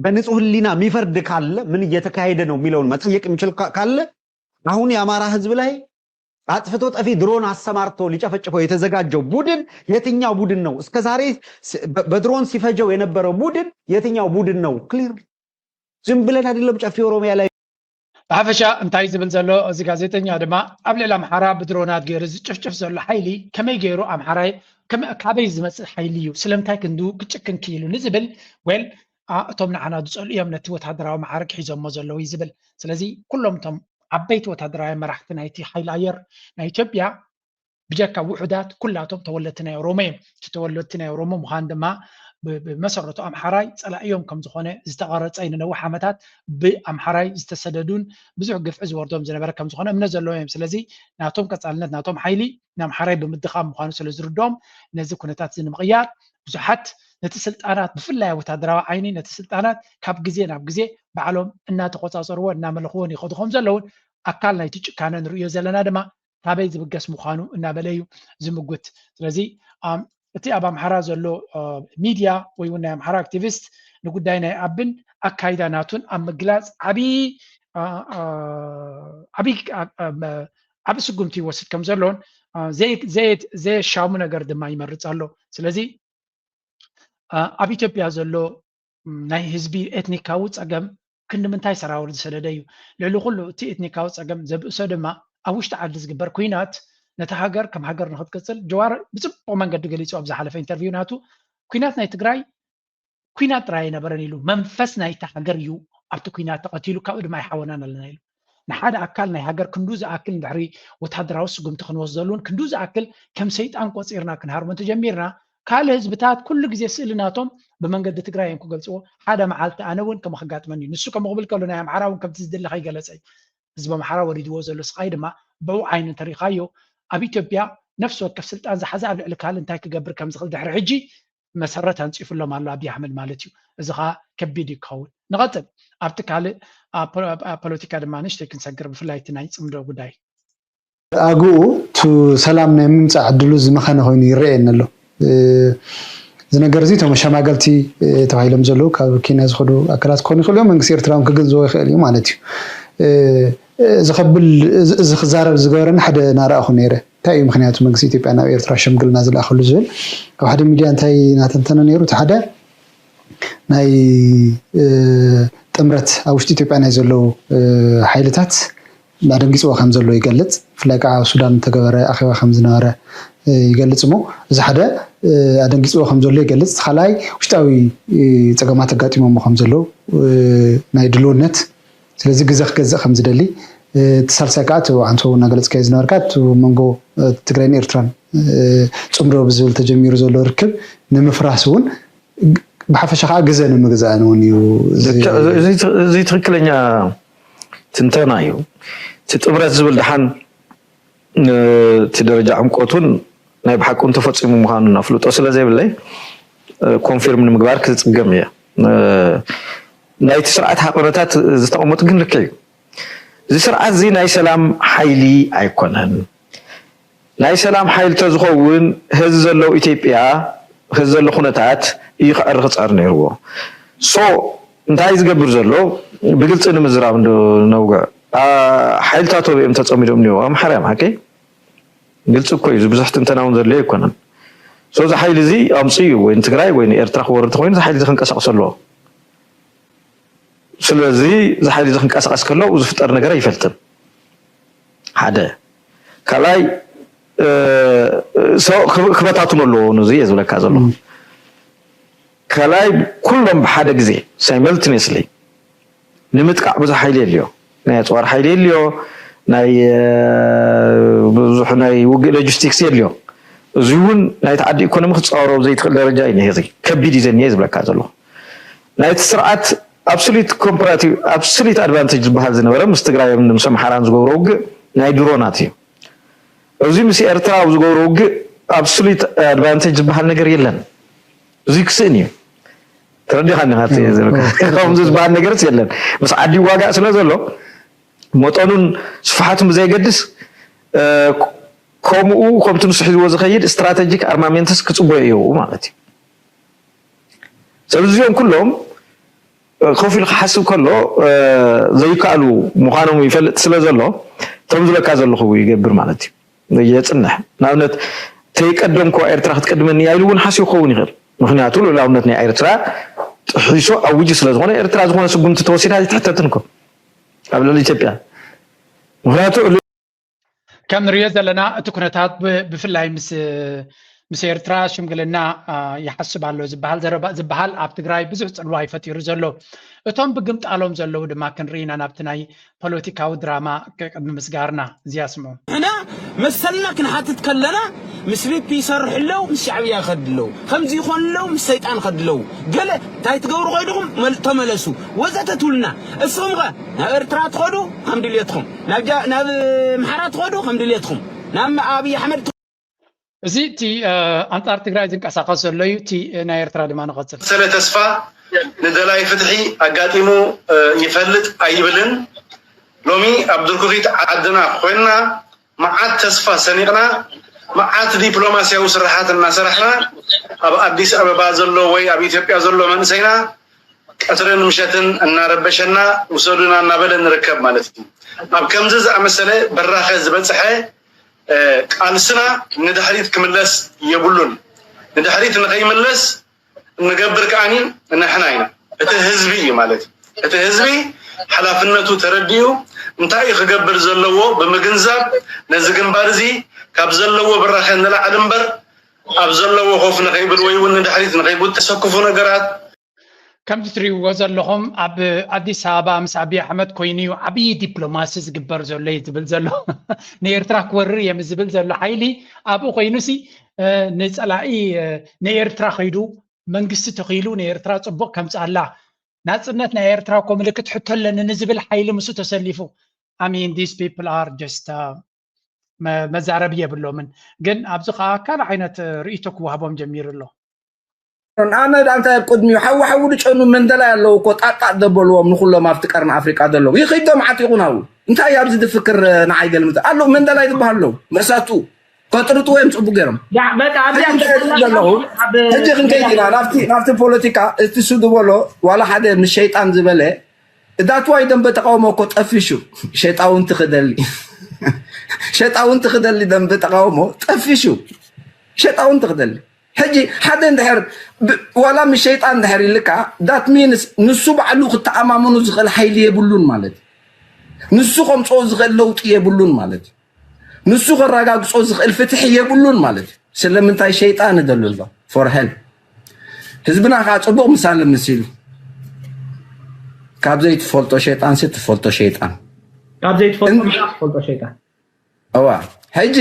በንጹህ ህሊና የሚፈርድ ካለ ምን እየተካሄደ ነው የሚለውን መጠየቅ የሚችል ካለ አሁን የአማራ ህዝብ ላይ አጥፍቶ ጠፊ ድሮን አሰማርቶ ሊጨፈጭፈው የተዘጋጀው ቡድን የትኛው ቡድን ነው? እስከ ዛሬ በድሮን ሲፈጀው የነበረው ቡድን የትኛው ቡድን ነው? ክሊር ዝም ብለን አይደለም ጨፌ ኦሮሚያ ላይ ብሓፈሻ እንታይ ዝብል ዘሎ እዚ ጋዜጠኛ ድማ ኣብ ልዕሊ ኣምሓራ ብድሮናት ገይሩ ዝጭፍጭፍ ዘሎ ሓይሊ ከመይ ገይሩ ኣምሓራይ ካበይ ዝመፅእ ሓይሊ እዩ? ስለምንታይ ክንዱ ክጭክን ክኢሉ ንዝብል ወል እቶም ንዓና ዝፀልኡ እዮም ነቲ ወታደራዊ መዓርግ ሒዞሞ ዘለዉ እዩ ዝብል። ስለዚ ኩሎም እቶም ዓበይቲ ወታደራዊ መራሕቲ ናይቲ ሓይሊ ኣየር ናይ ኢትዮጵያ ብጀካ ውሑዳት ኩላቶም ተወለድቲ ናይ ኦሮሞ እዮም። እቲ ተወለድቲ ናይ ኦሮሞ ምዃን ድማ ብመሰረቱ ኣምሓራይ ፀላእዮም ከም ዝኾነ ዝተቐረፀ እዩ። ንነዊሕ ዓመታት ብኣምሓራይ ዝተሰደዱን ብዙሕ ግፍዒ ዝወርዶም ዝነበረ ከም ዝኾነ እምነት ዘለዎም እዮም። ስለዚ ናቶም ቀፃልነት ናቶም ሓይሊ ንኣምሓራይ ብምድኻም ምዃኑ ስለ ዝርድኦም ነዚ ኩነታት እዚ ንምቕያር ብዙሓት ነቲ ስልጣናት ብፍላይ ወታደራዊ ዓይኒ ነቲ ስልጣናት ካብ ግዜ ናብ ግዜ ባዕሎም እናተቆፃፀርዎ እናመለኽዎን ይኸዱ ከም ዘለውን ኣካል ናይቲ ጭካነ ንርእዮ ዘለና ድማ ካበይ ዝብገስ ምዃኑ እናበለ እዩ ዝምጉት። ስለዚ እቲ ኣብ ኣምሓራ ዘሎ ሚድያ ወይ እውን ናይ ኣምሓራ ኣክቲቪስት ንጉዳይ ናይ ኣብን ኣካይዳ ናቱን ኣብ ምግላፅ ዓብዪ ዓብዪ ዓብዪ ስጉምቲ ይወስድ ከም ዘሎን ዘየሻሙ ነገር ድማ ይመርፅ ኣሎ። ስለዚ ኣብ ኢትዮጵያ ዘሎ ናይ ህዝቢ ኤትኒካዊ ፀገም ክንዲ ምንታይ ሰራውር ዝሰደደ እዩ? ልዕሊ ኩሉ እቲ ኤትኒካዊ ፀገም ዘብእሶ ድማ ኣብ ውሽጢ ዓዲ ዝግበር ኩናት ነታ ሃገር ከም ሃገር ንክትቅፅል ጀዋር ብፅቡቕ መንገዲ ገሊፁ ኣብ ዝሓለፈ ኢንተርቪው ናቱ ኩናት ናይ ትግራይ ኩናት ጥራይ ኣይነበረን ኢሉ መንፈስ ናይታ ሃገር እዩ ኣብቲ ኩናት ተቐቲሉ ካብኡ ድማ ኣይሓወናን ኣለና ኢሉ ንሓደ ኣካል ናይ ሃገር ክንዱ ዝኣክል ንድሕሪ ወታደራዊ ስጉምቲ ክንወስደሉን ክንዱ ዝኣክል ከም ሰይጣን ቆፂርና ክንሃርሞ እንተጀሚርና ካልእ ህዝብታት ኩሉ ግዜ ስእሊ ናቶም ብመንገዲ ትግራይ እዮም ክገልፅዎ ሓደ መዓልቲ ኣነ እውን ከም ክጋጥመኒ እዩ ንሱ ከም ክብል ከሎ ናይ ኣምሓራ እውን ከምቲ ዝድለ ከይገለፀ እዩ ህዝቢ ኣምሓራ ወሪድዎ ዘሎ ስቃይ ድማ ብኡ ዓይኒ እንተሪኢኻዮ ኣብ ኢትዮጵያ ነፍሲ ወከፍ ስልጣን ዝሓዘ ኣብ ልዕሊ ካልእ እንታይ ክገብር ከም ዝኽእል ድሕሪ ሕጂ መሰረት ኣንፂፉሎም ኣሎ ኣብይ ኣሕመድ ማለት እዩ። እዚ ከዓ ከቢድ እዩ ክኸውን። ንቐፅል ኣብቲ ካልእ ኣብ ፖለቲካ ድማ ንእሽተይ ክንሰግር፣ ብፍላይ እቲ ናይ ፅምዶ ጉዳይ። ኣግኡ እቲ ሰላም ናይ ምምፃእ ዕድሉ ዝመኸነ ኮይኑ ይረኣየኒ ኣሎ። እዚ ነገር እዚ እቶም ኣሸማገልቲ ተባሂሎም ዘለዉ ካብ ኬንያ ዝኸዱ ኣካላት ክኾኑ ይኽእሉ እዮም። መንግስቲ ኤርትራ እውን ክግንዝቦ ይኽእል እዩ ማለት እዩ። እዚ ከብል እዚ ክዛረብ ዝገበረኒ ሓደ ናረኣኹ ነይረ። እንታይ እዩ ምክንያቱ መንግስቲ ኢትዮጵያ ናብ ኤርትራ ሽምግልና ዝለኣኸሉ ዝብል ኣብ ሓደ ሚድያ እንታይ እናተንተነ ነይሩ? እቲ ሓደ ናይ ጥምረት ኣብ ውሽጢ ኢትዮጵያ ናይ ዘለዉ ሓይልታት ኣደንጊፅዎ ከም ዘሎ ይገልፅ። ብፍላይ ከዓ ኣብ ሱዳን ዝተገበረ ኣኼባ ከም ዝነበረ ይገልፅ እሞ እዚ ሓደ ኣደንጊፅዎ ከም ዘሎ ይገልፅ። እቲ ካልኣይ ውሽጣዊ ፀገማት ኣጋጢሞሞ ከም ዘለዉ ናይ ድልውነት ስለዚ ግዘ ክገዝእ ከም ዝደሊ እቲ ሳልሳይ ከዓ እቲ ኣንተ እናገለፅካዮ ዝነበርካ እቲ መንጎ ትግራይን ኤርትራን ፅምዶ ብዝብል ተጀሚሩ ዘሎ ርክብ ንምፍራስ እውን ብሓፈሻ ከዓ ግዘ ንምግዛእን እውን እዩ። እዚ ትክክለኛ ትንተና እዩ። እቲ ጥምረት ዝብል ድሓን እቲ ደረጃ ዕምቆቱን ናይ ብሓቁን ተፈፂሙ ምዃኑ ኣፍልጦ ስለ ዘይብለይ ኮንፊርም ንምግባር ክፅገም እየ። ናይቲ ስርዓት ሓቕነታት ዝተቐመጡ ግን ልክዕ እዩ። እዚ ስርዓት እዚ ናይ ሰላም ሓይሊ ኣይኮነን። ናይ ሰላም ሓይሊ ተዝኸውን ህዚ ዘሎ ኢትዮጵያ ህዚ ዘሎ ኩነታት እዩ ክዕሪ ክፀር ነይርዎ። ሶ እንታይ ዝገብር ዘሎ ብግልፂ ንምዝራብ ነውግዕ ሓይልታት ወበኦም ተፀሚዶም እኒዎ ኣምሓርያ ማሓከይ ግልፂ እኮ እዩ። ብዙሕ ትንተና እውን ዘድልዮ ኣይኮነን። ሶ እዚ ሓይሊ እዚ ኣምፅኡ ወይ ንትግራይ ወይ ንኤርትራ ክወርድ ተኮይኑ እዚ ሓይሊ እዚ ክንቀሳቀስ ኣለዎ። ስለዚ እዚ ሓይሊ እዚ ክንቀሳቀስ ከሎ ዝፍጠር ነገር ኣይፈልጥን። ሓደ ካልኣይ ክበታትኑ ኣለዎ። ነዚ እየ ዝብለካ ዘለኹ። ካልኣይ ኩሎም ብሓደ ግዜ ሳይመልትኔስሊ ንምጥቃዕ ብዙሕ ሓይሊ የድልዮ። ናይ ኣፅዋር ሓይሊ የድልዮ፣ ናይ ብዙሕ ናይ ውግእ ሎጂስቲክስ የድልዮ። እዚ እውን ናይቲ ዓዲ ኢኮኖሚ ክፃወሮ ዘይትኽእል ደረጃ እዩ። ነዚ ከቢድ እዩ ዘኒሀ ዝብለካ ዘለኹ። ናይቲ ስርዓት ኣብሶሉት ኮምፓራቲቭ ኣብሶሉት ኣድቫንቴጅ ዝበሃል ዝነበረ ምስ ትግራይ ምስ ኣምሓራን ዝገብሮ ውግእ ናይ ድሮናት እዩ። እዚ ምስ ኤርትራ ኣብ ዝገብሮ ውግእ ኣብሶሉት ኣድቫንቴጅ ዝበሃል ነገር የለን። እዚ ክስእን እዩ። ተረዲኻኒ ካብቲ ዝብለካ። ከምዚ ዝበሃል ነገርስ የለን። ምስ ዓዲ ይዋጋእ ስለ ዘሎ መጠኑን ስፍሓቱን ብዘየገድስ ከምኡ ከምቲ ንሱ ሒዝዎ ዝኸይድ ስትራተጂክ ኣርማሜንትስ ክፅበዮ እየው ማለት እዩ። ስለዚ እዚኦም ኩሎም ኮፍ ኢሉ ክሓስብ ከሎ ዘይከኣሉ ምዃኖም ይፈልጥ ስለ ዘሎ እቶም ዝብለካ ዘለኹ ይገብር ማለት እዩ። የፅንሕ ንኣብነት ተይቀደምኩዋ ኤርትራ ክትቀድመኒ እያ ኢሉ እውን ሓስቡ ክኸውን ይኽእል። ምክንያቱ ልኡላውነት ናይ ኤርትራ ጥሒሱ ኣዊጁ ስለ ዝኾነ ኤርትራ ዝኾነ ስጉምቲ ተወሲዳ ኣይትሕተትን እኮ ኣብ ልዕሊ ኢትዮጵያ። ምክንያቱ ከም ንሪኦ ዘለና እቲ ኩነታት ብፍላይ ምስ ምስ ኤርትራ ሽምግልና ይሓስብ ኣሎ ዝበሃል ዘረባ ዝበሃል ኣብ ትግራይ ብዙሕ ፅልዋ እዩ ፈጢሩ ዘሎ። እቶም ብግምጣሎም ዘለዉ ድማ ክንርኢ ኢና ናብቲ ናይ ፖለቲካዊ ድራማ ቅድሚ ምስጋርና እዚኣ ስምዑ። ንሕና መሰልና ክንሓትት ከለና ምስ ቢፒ ይሰርሑ ኣለዉ፣ ምስ ሻዕብያ ይኸዱ ኣለዉ፣ ከምዚ ይኾኑ ኣለዉ፣ ምስ ሰይጣን ይኸዱ ኣለዉ፣ ገለ እንታይ ትገብሩ ከይድኹም ተመለሱ ወዘተ ትብሉና። እስኹም ኸ ናብ ኤርትራ ትኸዱ ከም ድልየትኹም፣ ናብ ኣምሓራ ትኸዱ ከም ድልየትኹም፣ ናብ ኣብይ ኣሕመድ እዚ እቲ ኣንጻር ትግራይ ዝንቀሳቐስ ዘሎ እዩ። እቲ ናይ ኤርትራ ድማ ንቐጽል። ሰለ ተስፋ ንደላይ ፍትሒ ኣጋጢሙ ይፈልጥ ኣይብልን። ሎሚ ኣብ ድርኩኺት ዓድና ኮይንና መዓት ተስፋ ሰኒቕና መዓት ዲፕሎማስያዊ ስራሓት እናሰራሕና ኣብ ኣዲስ ኣበባ ዘሎ ወይ ኣብ ኢትዮጵያ ዘሎ መንእሰይና ቀትርን ምሸትን እናረበሸና ውሰዱና እናበለ ንርከብ ማለት እዩ። ኣብ ከምዚ ዝኣመሰለ በራኸ ዝበፅሐ ቃልስና ንድሕሪት ክምለስ የብሉን። ንድሕሪት ንኸይምለስ እንገብር ከኣኒ ንሕና ኢና። እቲ ህዝቢ እዩ ማለት እዩ። እቲ ህዝቢ ሓላፍነቱ ተረዲኡ እንታይ እዩ ክገብር ዘለዎ ብምግንዛብ ነዚ ግንባር እዚ ካብ ዘለዎ ብራኸ ንላዕሊ እምበር ኣብ ዘለዎ ኮፍ ንኸይብል ወይ እውን ንድሕሪት ንኸይጉት ተሰክፉ ነገራት ከምዚ ትሪእዎ ዘለኹም ኣብ ኣዲስ ኣበባ ምስ ኣብይ ኣሕመድ ኮይኑ እዩ ዓብዪ ዲፕሎማሲ ዝግበር ዘሎ እዩ ዝብል ዘሎ። ንኤርትራ ክወርር እየ ዝብል ዘሎ ሓይሊ ኣብኡ ኮይኑሲ ንፀላኢ ንኤርትራ ከይዱ መንግስቲ ተኺሉ ንኤርትራ ፅቡቕ ከምፅኣላ ናፅነት ናይ ኤርትራ እኮ ምልክት ሕቶ ኣለኒ ንዝብል ሓይሊ ምስኡ ተሰሊፉ I mean these people are just መዛረቢ የብሎምን። ግን ኣብዚ ከዓ ካልእ ዓይነት ርእይቶ ክወሃቦም ጀሚሩ ኣሎ። ኣነ ዳ እንታይ ኣብ ቅድሚኡ ሓዊ ሓዊ ድጨኑ መንደላይ ኣለዉ እኮ ጣጣጥ ዘበልዎም ንኩሎም ኣብቲ ቀርኒ ኣፍሪቃ ዘለዉ ይኽዶም ዓጢቑ ናብኡ እንታይ ኣብዚ ዝፍክር ንዓይ ገልምጥ ኣለዉ መንደላይ ዝበሃሉ ኣለዉ መሳቱ ከጥርጥዎ እዮም ጽቡቅ ገይሮም ያ በቃ ኣብዚኣ ዘለኹ ሕጂ ክንከይድ ኢና ናብቲ ናብቲ ፖለቲካ እቲ ሱ ዝበሎ ዋላ ሓደ ምስ ሸይጣን ዝበለ እዳትዋይ ደንበ ተቃውሞ እኮ ጠፊሹ ሸጣውንቲ ክደሊ ሸጣውንቲ ክደሊ ደንበ ተቃውሞ ጠፊሹ ሸጣውንቲ ክደሊ ሕጂ ሓደ እንድሕር ዋላ ምስ ሸይጣን እንድሕር ኢልካ that means ንሱ ባዕሉ ክተኣማመኑ ዝኽእል ሓይሊ የብሉን ማለት እዩ ንሱ ከምፅኦ ዝኽእል ለውጢ የብሉን ማለት እዩ ንሱ ከረጋግጾ ዝኽእል ፍትሒ የብሉን ማለት እዩ ስለምንታይ ሸይጣን እደሉ ኣሎ for hell ህዝብና ከዓ ፅቡቅ ምሳል ምሲሉ ካብ ዘይትፈልጦ ሸይጣን ሲ ትፈልጦ ሸይጣን ካብ ዘይትፈልጦ ትፈልጦ ሸይጣን እዋ ሕጂ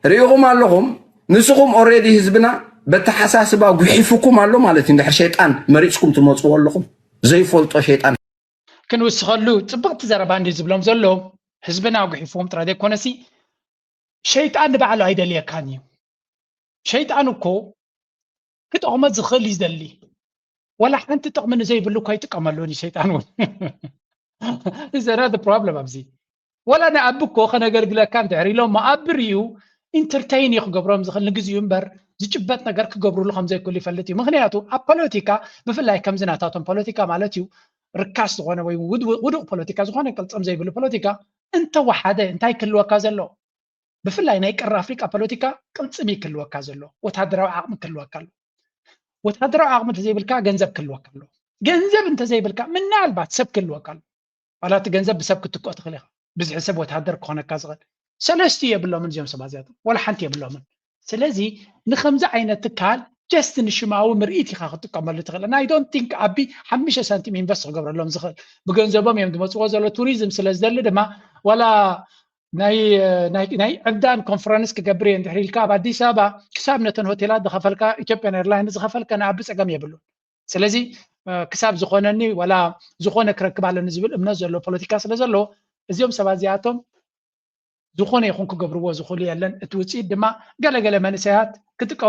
ርኢኹም ኣለኹም ንስኹም already ህዝብና በተሓሳስባ ጉሒፉኩም ኣሎ ማለት እዩ እንድሕር ሸይጣን መሪፅኩም ትመፅዎ ኣለኹም ዘይፈልጦ ሸይጣን ክንውስኸሉ ፅብቕቲ ዘረባ እንዲ ዝብሎም ዘሎ ህዝብና ኣጉሒፍዎም ጥራይ ዘይኮነሲ ሸይጣን ንባዕሉ ኣይደልየካን እዩ ሸይጣን እኮ ክጠቕሞ ዝኽእል እዩ ዝደሊ ወላ ሓንቲ ጥቕሚ ንዘይብሉ እኳ ይጥቀመሉን እዩ ሸይጣን እውን ዘና problem ኣብዚ ወላ ንኣቢ እኮ ከነገልግለካ እንድሕር ኢሎም መኣብር እዩ ኢንተርተይን እዩ ክገብሮም ዝኽእል ንግዚኡ እምበር ዝጭበጥ ነገር ክገብሩሉ ከም ዘይክእሉ ይፈልጥ እዩ ምክንያቱ ኣብ ፖለቲካ ብፍላይ ከምዚ ናታቶም ፖለቲካ ማለት እዩ ርካስ ዝኾነ ወይ ውዱቅ ፖለቲካ ዝኾነ ቅልፅም ዘይብሉ ፖለቲካ እንተወሓደ እንታይ ክህልወካ ዘሎ ብፍላይ ናይ ቀረ ኣፍሪቃ ፖለቲካ ቅልፅም እዩ ክህልወካ ዘሎ ወታደራዊ ዓቕሚ ክህልወካ ኣሎ ወታደራዊ ዓቕሚ እንተዘይብልካ ገንዘብ ክህልወካ ኣሎ ገንዘብ እንተዘይብልካ ምናልባት ሰብ ክህልወካ ኣሎ ዋላ እቲ ገንዘብ ብሰብ ክትክኦ ትኽእል ኢኻ ብዝሒ ሰብ ወታደር ክኾነካ ዝኽእል ሰለስቲ የብሎምን እዚኦም ሰባት እዚኣቶም ወላ ሓንቲ የብሎምን ስለዚ ንከምዚ ዓይነት ትካል ጀስት ንሽማዊ ምርኢት ኢኻ ክትጥቀመሉ ትኽእል ናይ ዶንት ቲንክ ኣቢ ሓሙሽተ ሳንቲም ኢንቨስት ክገብረሎም ዝኽእል ብገንዘቦም እዮም ዝመፅዎ ዘሎ ቱሪዝም ስለ ዝደሊ ድማ ዋላ ናይ ናይ ናይ ዕብዳን ኮንፈረንስ ክገብር እየ እንድሕር ኢልካ ኣብ ኣዲስ ኣበባ ክሳብ ነተን ሆቴላት ዝኸፈልካ ኢትዮጵያን ኤርላይንስ ዝኸፈልካ ንኣቢ ፀገም የብሉን ስለዚ ክሳብ ዝኾነኒ ዋላ ዝኾነ ክረክብ ኣለኒ ዝብል እምነት ዘሎ ፖለቲካ ስለ ዘሎ እዚኦም ሰባት እዚኣቶም ዝኾነ ይኹን ክገብርዎ ዝኽእሉ የለን እቲ ውፅኢት ድማ ገለገለ መንእሰያት ክጥቀ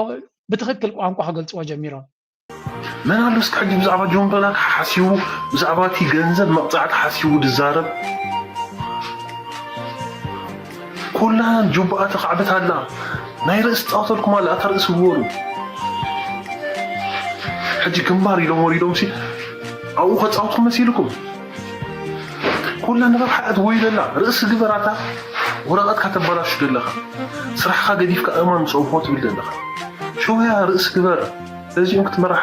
ብትኽክል ቋንቋ ክገልፅዎ ጀሚሮም መን ኣሎ እስኪ ሕጂ ብዛዕባ ጆን ብላክ ሓሲቡ ብዛዕባ እቲ ገንዘብ መቕፃዕቲ ሓሲቡ ዝዛረብ ኩላ ጁባኣ ተኻዕብት ኣላ ናይ ርእሲ ፃወተልኩም ኣላ እታ ርእሲ ግበሩ ሕጂ ግንባር ኢሎም ወሪዶም ሲ ኣብኡ ከፃውትኩም መሲልኩም ኩላ ንረብሓ እትወይለላ ርእሲ ግበራታ ወረቐትካ ተባላሹ ዘለኻ ስራሕኻ ገዲፍካ እማን ምስ ኦቦ ትብል ዘለኻ ሸውያ ርእሲ ግበር በዚኦም ክትምራሕ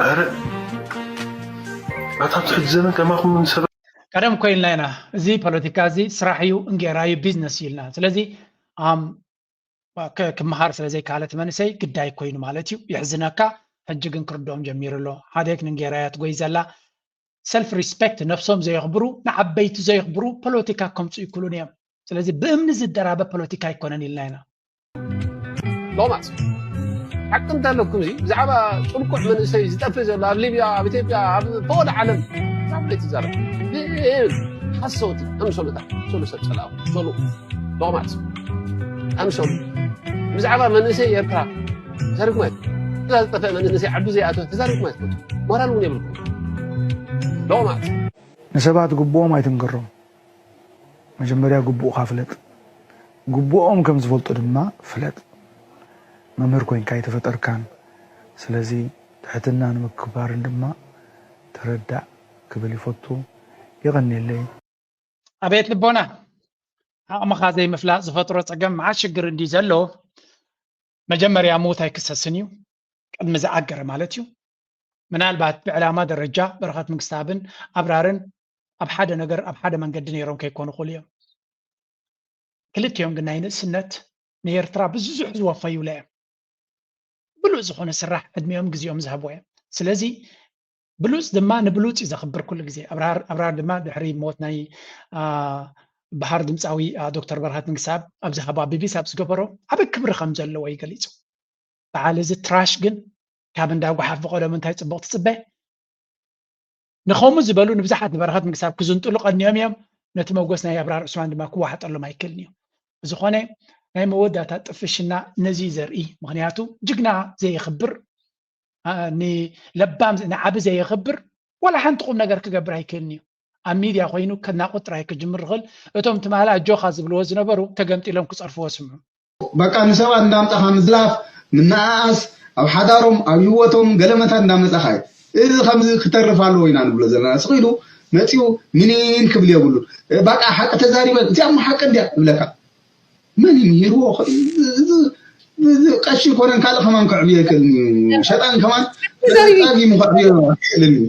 ኣረ ኣታ ትሕጂ ዘመን ከማኹም ንሰብ ቀደም ኮይልና ኢና እዚ ፖለቲካ እዚ ስራሕ እዩ እንጌራ እዩ ቢዝነስ እዩ ኢልና ስለዚ ክመሃር ስለ ዘይካለት መንእሰይ ግዳይ ኮይኑ ማለት እዩ የሕዝነካ ሕጂ ግን ክርድኦም ጀሚሩ ኣሎ ሓደ ክንጌራ እያ ትጎይ ዘላ ሰልፍ ሪስፔክት ነብሶም ዘየኽብሩ ንዓበይቲ ዘየኽብሩ ፖለቲካ ከምፁ ይክሉን እዮም ስለዚ ብእምኒ ዝደራበ ፖለቲካ ኣይኮነን ኢልና ኢና ሎማት ሓቂ እንተለኩም እዚ ብዛዕባ ጥልቁዕ መንእሰይ ዝጠፍእ ዘሎ ኣብ ሊብያ ኣብ ኢትዮጵያ ኣብ ፈወደ ዓለም ዛብለ ትዛረብ ሓሰውቲ ኣምሰሉታ ሰሉ ሰብ ጸላኡ ሰሉ ሎማት ኣምሰሉ ብዛዕባ መንእሰይ ኤርትራ ተዛሪብኩም ኣይትፈልጡ እዛ ዝጠፍአ መንእሰይ ዓዱ ዘይኣተወ ተዛሪብኩም ኣይትፈልጡ ሞራል እውን የብልኩም ሎማት ንሰባት ግቡኦም ኣይትንገሮም መጀመርያ ግቡእኻ ፍለጥ ግቡኦም ከም ዝፈልጡ ድማ ፍለጥ መምህር ኮይንካ ኣይተፈጠርካን ስለዚ ትሕትና ንምክባርን ድማ ተረዳእ ክብል ይፈቱ የቐንየለይ ኣቤት ልቦና ዓቕምኻ ዘይምፍላጥ ዝፈጥሮ ፀገም መዓት ሽግር እንዲ ዘሎ መጀመርያ ምውት ኣይክሰስን እዩ ቅድሚ ዝኣገረ ማለት እዩ ምናልባት ብዕላማ ደረጃ በረኸት መንግስተኣብን ኣብራርን ኣብ ሓደ ነገር ኣብ ሓደ መንገዲ ነይሮም ከይኮኑ ክእሉ እዮም ክልቲኦም ግን ናይ ንእስነት ንኤርትራ ብዙሕ ዝወፈዩላ እዮም ብሉፅ ዝኾነ ስራሕ ዕድሚኦም ግዜኦም ዝሃብዎ እዮም ስለዚ ብሉፅ ድማ ንብሉፅ እዩ ዘኽብር ኩሉ ግዜ ኣብራር ድማ ድሕሪ ሞት ናይ በሃር ድምፃዊ ዶክተር በረኸት መንግስተኣብ ኣብ ዝሃቦ ኣብ ቢቢሲ ኣብ ዝገበሮ ዓቢ ክብሪ ከም ዘለዎ እዩ ገሊፁ በዓል እዚ ትራሽ ግን ካብ እንዳ ጓሓፍ ብቐደሙ እንታይ ፅቡቕ ትፅበ ንኸምኡ ዝበሉ ንብዙሓት ንበረኸት መንግስተኣብ ክዝንጥሉ ቀንዮም እዮም ነቲ መጎስ ናይ ኣብራር ዑስማን ድማ ክዋሓጠሎም ኣይክእልን እዩ ብዝኾነ ናይ መወዳእታ ጥፍሽና ነዚ ዘርኢ። ምክንያቱ ጅግና ዘየኽብር፣ ንለባም ንዓቢ ዘየኽብር ዋላ ሓንቲ ቁም ነገር ክገብር ኣይክእልን እዩ። ኣብ ሚድያ ኮይኑ ከናቁጥ ጥራይ ክጅምር ይኽእል። እቶም ትማሊ ኣጆኻ ዝብልዎ ዝነበሩ ተገምጢሎም ክፀርፍዎ ስምዑ። በቃ ንሰባት እንዳምጣኻ ምዝላፍ፣ ምንኣኣስ፣ ኣብ ሓዳሮም፣ ኣብ ህይወቶም ገለመታት እንዳመጻኻ እዩ። እዚ ከምዚ ክተርፍ ኣለዎ ኢና ንብሎ ዘለና። ስቕ ኢሉ መጺኡ ምኒን ክብል የብሉን። በቃ ሓቂ ተዛሪበ፣ እዚኣ እሞ ሓቂ እንድያ ይብለካ። መን እዩ ምሂርዎ? እዚ ቀሺ ኮነን ካልእ ከማን ከዕብዮ ይክእልን እዩ። ሸጣን ከማን ጸጊሙ ከዕብዮ ይክእልን እዩ።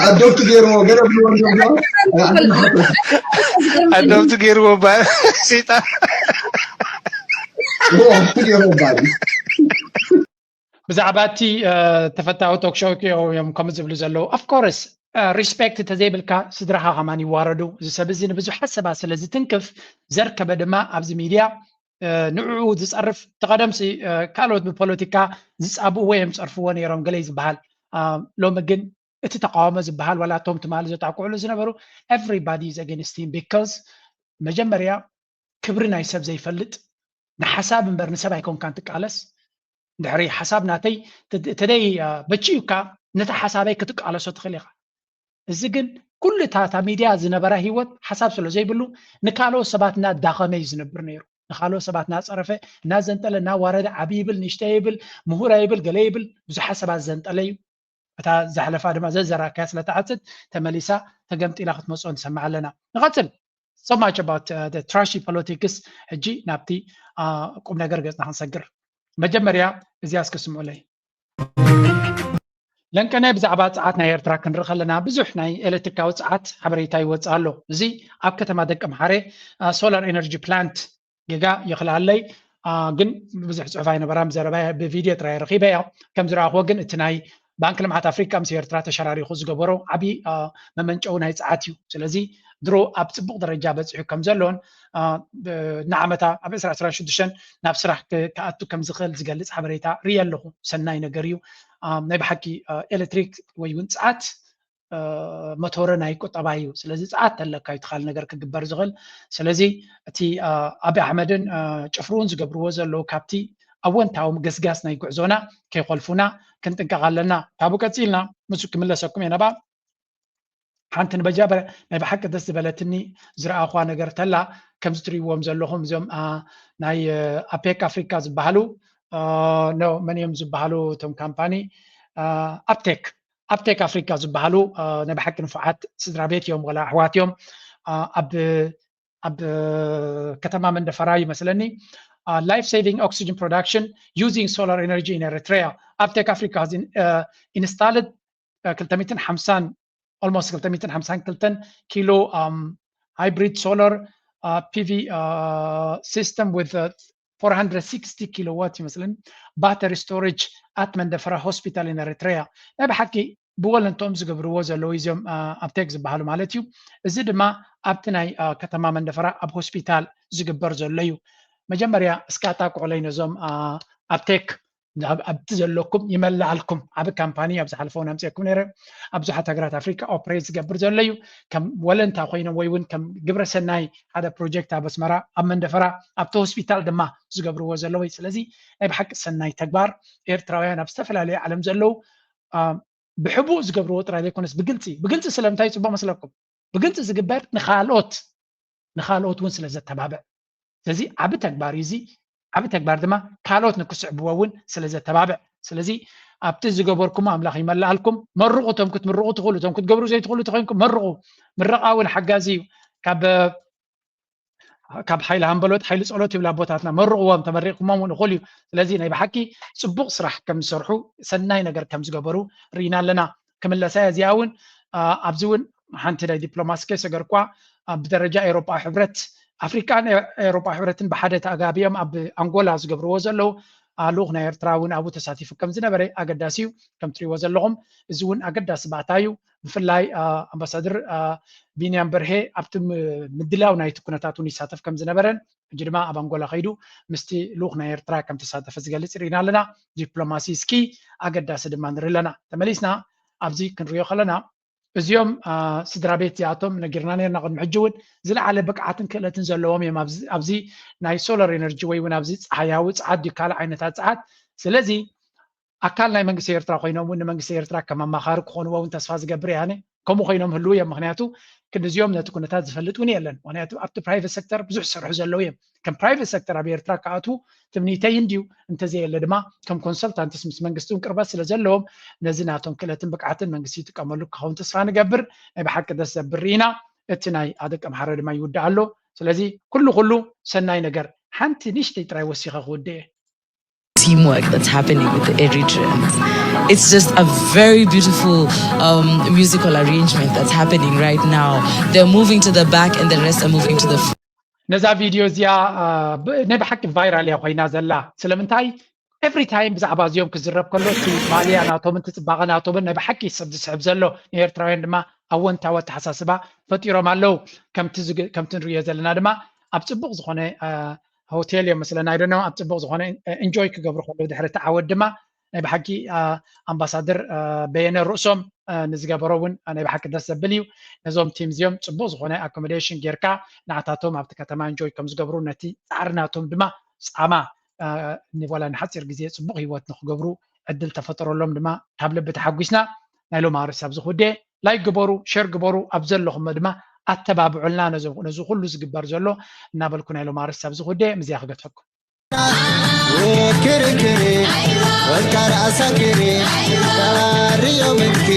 ኣዶብቲ ገይርዎ ገለ ብልዎ ኣዶብቲ ገይርዎ ባ ሸጣን ገይርዎ ባል ብዛዕባ እቲ ተፈታዊ ቶክሾው እዮም ከም ዝብሉ ዘለዉ። ኦፍኮርስ ሪስፔክት ተዘይብልካ ስድራኻ ከማን ይዋረዱ። እዚ ሰብ እዚ ንብዙሓት ሰባት ስለ ዝትንክፍ ዘርከበ ድማ ኣብዚ ሚድያ ንዕኡ ዝፀርፍ ተቐደምሲ ካልኦት ብፖለቲካ ዝፃብእዎ እዮም ፀርፍዎ ነይሮም ገለይ ዝበሃል። ሎሚ ግን እቲ ተቃውሞ ዝበሃል ዋላ እቶም ትማሊ ዘጣቅዕሉ ዝነበሩ everybody is against him because መጀመርያ ክብሪ ናይ ሰብ ዘይፈልጥ ንሓሳብ እምበር ንሰብ ኣይኮንካን ትቃለስ። ድሕሪ ሓሳብ ናተይ ተደይ በችዩካ ነቲ ሓሳበይ ክትቃለሶ ትኽእል ኢኻ። እዚ ግን ኩሉ እታ ሚድያ ዝነበራ ህይወት ሓሳብ ስለ ዘይብሉ ንካልኦት ሰባት እናዳኸመ እዩ ዝነብር ነይሩ። ንካልኦት ሰባት እናፀረፈ እናዘንጠለ እናዋረደ ዓብዪ ይብል ንእሽተይ ይብል ምሁራ ይብል ገለ ይብል ብዙሓት ሰባት ዘንጠለ እዩ። እታ ዝሓለፋ ድማ ዘዘራካያ ስለ ትዓጽድ ተመሊሳ ተገምጢላ ክትመፅኦ ንሰምዕ ኣለና። ንቐፅል። So much about trashy politics። ሕጂ ናብቲ ቁም ነገር ገፅና ክንሰግር። መጀመርያ እዚኣ እስኪ ስምዑለይ። ለንቀናይ ብዛዕባ ፀዓት ናይ ኤርትራ ክንርኢ ከለና ብዙሕ ናይ ኤሌክትሪካዊ ፀዓት ሓበሬታ ይወፅእ ኣሎ። እዚ ኣብ ከተማ ደቂ ምሓረ ሶላር ኤነርጂ ፕላንት ጌጋ ይኽልኣለይ ግን ብዙሕ ፅሑፍ ኣይነበራን ብዘረባ ብቪድዮ ጥራይ ረኺበ እያ ከም ዝረኣኽዎ ግን እቲ ናይ ባንክ ልምዓት ኣፍሪካ ምስ ኤርትራ ተሸራሪኹ ዝገበሮ ዓብዪ መመንጨዊ ናይ ፀዓት እዩ ስለዚ ድሮ ኣብ ፅቡቕ ደረጃ በፂሑ ከም ዘሎን ንዓመታ ኣብ ዕስራ ዕስራን ሽዱሽተን ናብ ስራሕ ክኣቱ ከም ዝኽእል ዝገልፅ ሓበሬታ ርኢ ኣለኹ ሰናይ ነገር እዩ ናይ ብሓቂ ኤሌክትሪክ ወይ እውን ፀዓት መቶረ ናይ ቁጠባ እዩ ስለዚ ፀዓት ተለካ እዩ ትኻል ነገር ክግበር ዝኽእል ስለዚ እቲ ኣብይ ኣሕመድን ጭፍርውን ዝገብርዎ ዘለዉ ካብቲ ኣወንታዊ ገስጋስ ናይ ጉዕዞና ከይኮልፉና ክንጥንቀቕ ኣለና ካብኡ ቀፂልና ምስ ክምለሰኩም እየ ነባ ሓንቲ ንበጃ ናይ ብሓቂ ደስ ዝበለትኒ ዝረኣኹዋ ነገር ተላ ከምዚ ትሪእዎም ዘለኹም እዞም ናይ ኣፔክ ኣፍሪካ ዝበሃሉ መን እዮም ዝበሃሉ እቶም ካምፓኒ ኣብቴክ ኣብቴክ ኣፍሪካ ዝበሃሉ ናይ ብሓቂ ንፉዓት ስድራ ቤት እዮም ወላ ኣሕዋት እዮም ኣብ ኣብ ከተማ መንደፈራ ይመስለኒ life saving oxygen production using solar energy in Eritrea ኣብቴክ ኣፍሪካ installed ክልተ ሚእትን ሓምሳን almost ክልተ ሚእትን ሓምሳን ክልተን ኪሎ hybrid solar PV system with four hundred sixty kilowatt ይመስለኒ battery storage at መንደፈራ hospital in Eritrea ናይ ብሓቂ ብወለንትኦም ዝገብርዎ ዘለዉ እዚኦም ኣብቴክ ዝበሃሉ ማለት እዩ እዚ ድማ ኣብቲ ናይ ከተማ መንደፈራ ኣብ ሆስፒታል ዝግበር ዘሎ እዩ መጀመርያ እስካታ ኩዕለይ ነዞም ኣብቴክ ኣብቲ ዘለኩም ይመላኣልኩም ዓብ ካምፓኒ ኣብ ዝሓለፈ እውን ኣምፅኩም ነረ ኣብ ብዙሓት ሃገራት ኣፍሪካ ኦፕሬት ዝገብር ዘሎ እዩ ከም ወለንታ ኮይኖም ወይ እውን ከም ግብረ ሰናይ ሓደ ፕሮጀክት ኣብ ኣስመራ ኣብ መንደፈራ ኣብቲ ሆስፒታል ድማ ዝገብርዎ ዘለዉ እዩ ስለዚ ናይ ብሓቂ ሰናይ ተግባር ኤርትራውያን ኣብ ዝተፈላለዩ ዓለም ዘለዉ ብሕቡእ ዝገብርዎ ጥራይ ዘይኮነስ ብግልፂ ብግልፂ ስለምንታይ ፅቡቅ መስለኩም ብግልፂ ዝግበር ንካልኦት ንካልኦት እውን ስለ ዘተባብዕ ስለዚ ዓብ ተግባር እዩ እዚ ዓብ ተግባር ድማ ካልኦት ንክስዕብዎ እውን ስለ ዘተባብዕ ስለዚ ኣብቲ ዝገበርኩም ኣምላኽ ይመልኣልኩም መርቑ እቶም ክትምርቑ ትኽእሉ እቶም ክትገብሩ ዘይትኽእሉ ተኮይንኩም መርቑ ምረቓ እውን ሓጋዚ እዩ ካብ ካብ ሓይሊ ሃንበሎት ሓይሊ ጸሎት ይብላ ኣቦታትና መርቕዎም ተመሪቕኩሞም እውን እኹል እዩ ስለዚ ናይ ብሓቂ ጽቡቕ ስራሕ ከም ዝሰርሑ ሰናይ ነገር ከም ዝገበሩ ርኢና ኣለና ክምለሳ እያ እዚኣ እውን ኣብዚ እውን ሓንቲ ናይ ዲፕሎማሲ ከይሰገርኳ ብደረጃ ኤሮጳ ሕብረት ኣፍሪቃን ኤሮጳ ሕብረትን ብሓደ ተኣጋቢኦም ኣብ ኣንጎላ ዝገብርዎ ዘለዉ ልኡኽ ናይ ኤርትራ እውን ኣብኡ ተሳቲፉ ከም ዝነበረ ኣገዳሲ እዩ ከም ትሪእዎ ዘለኹም እዚ እውን ኣገዳሲ ባእታ እዩ ብፍላይ ኣምባሳደር ቢንያም በርሄ ኣብቲ ምድላው ናይቲ ኩነታት እውን ይሳተፍ ከም ዝነበረን ሕጂ ድማ ኣብ ኣንጎላ ከይዱ ምስቲ ልኡኽ ናይ ኤርትራ ከም ተሳተፈ ዝገልጽ ርኢና ኣለና ዲፕሎማሲ እስኪ ኣገዳሲ ድማ ንርኢ ኣለና ተመሊስና ኣብዚ ክንሪኦ ከለና እዚኦም ስድራ ቤት እዚኣቶም ነጊርና ነርና ቅድሚ ሕጂ እውን ዝለዓለ ብቅዓትን ክእለትን ዘለዎም እዮም ኣብዚ ናይ solar energy ወይ እውን ኣብዚ ፀሓያዊ ፀዓት ድዩ ካልእ ዓይነታት ፀዓት። ስለዚ ኣካል ናይ መንግስቲ ኤርትራ ኮይኖም እውን ንመንግስቲ ኤርትራ ከም ኣማኻሪ ክኾንዎ እውን ተስፋ ዝገብር እየ ኣነ። ከምኡ ኮይኖም ህልው እዮም። ምክንያቱ ክንዲዚኦም ነቲ ኩነታት ዝፈልጥ እውን የለን። ምክንያቱ ኣብቲ private sector ብዙሕ ዝሰርሑ ዘለዉ እዮም። ከም private sector ኣብ ኤርትራ ክኣትዉ ትምኒተይ እንድዩ። እንተዘየለ ድማ ከም consultants ምስ መንግስቲ እውን ቅርበት ስለ ዘለዎም ነዚ ናቶም ክእለትን ብቅዓትን መንግስቲ ይጥቀመሉ ክኸውን ተስፋ ንገብር። ናይ ብሓቂ ደስ ዘብል ርኢና። እቲ ናይ ኣደቂ ኣምሓረ ድማ ይውዳእ ኣሎ። ስለዚ ኩሉ ኩሉ ሰናይ ነገር። ሓንቲ ንእሽተይ ጥራይ ወሲኸ ክውድእ እየ። Teamwork that's happening with the Eritreans. It's just a very beautiful um, musical arrangement that's happening right now. They're moving to the back and the rest are moving to the front. ነዛ ቪድዮ እዚኣ ናይ ብሓቂ viral እያ ኮይና ዘላ። ስለምንታይ every time ብዛዕባ እዚኦም ክዝረብ ከሎ እቲ ማልያ ናቶምን እቲ ፅባቐ ናቶምን ናይ ብሓቂ ሰብ ዝስሕብ ዘሎ፣ ንኤርትራውያን ድማ ኣወንታዊ ኣተሓሳስባ ፈጢሮም ኣለዉ። ከምቲ ንሪኦ ዘለና ድማ ኣብ ፅቡቕ ዝኾነ ሆቴል እዮም መስለና፣ I don't know፣ ኣብ ፅቡቕ ዝኾነ enjoy ክገብሩ ከለዉ ድሕሪ እቲ ዓወት ድማ ናይ ብሓቂ ኣምባሳደር በየነ ርእሶም ንዝገበሮ እውን ናይ ብሓቂ ደስ ዘብል እዩ። ነዞም team እዚኦም ፅቡቕ ዝኾነ accommodation ጌርካ ንዓታቶም ኣብቲ ከተማ enjoy ከም ዝገብሩ ነቲ ፃዕሪ ናቶም ድማ ፃማ ንዋላ ንሓፂር ግዜ ፅቡቕ ህይወት ንክገብሩ ዕድል ተፈጠረሎም ድማ ካብ ልቢ ተሓጒስና። ናይ ሎሚ ኣርእስቲ ኣብዚ ክውድእ። Like ግበሩ፣ share ግበሩ፣ ኣብ ዘለኹሞ ድማ ኣተባብዑልና ነዚ ኩሉ ዝግበር ዘሎ እናበልኩ ናይ ሎሚ ኣርእስቲ ኣብዚ ክውድእ። ምስዚኣ ክገድፈኩም። ክርክሪ ወልካ ርኣሳ ክሪ ርዮ ምልኪ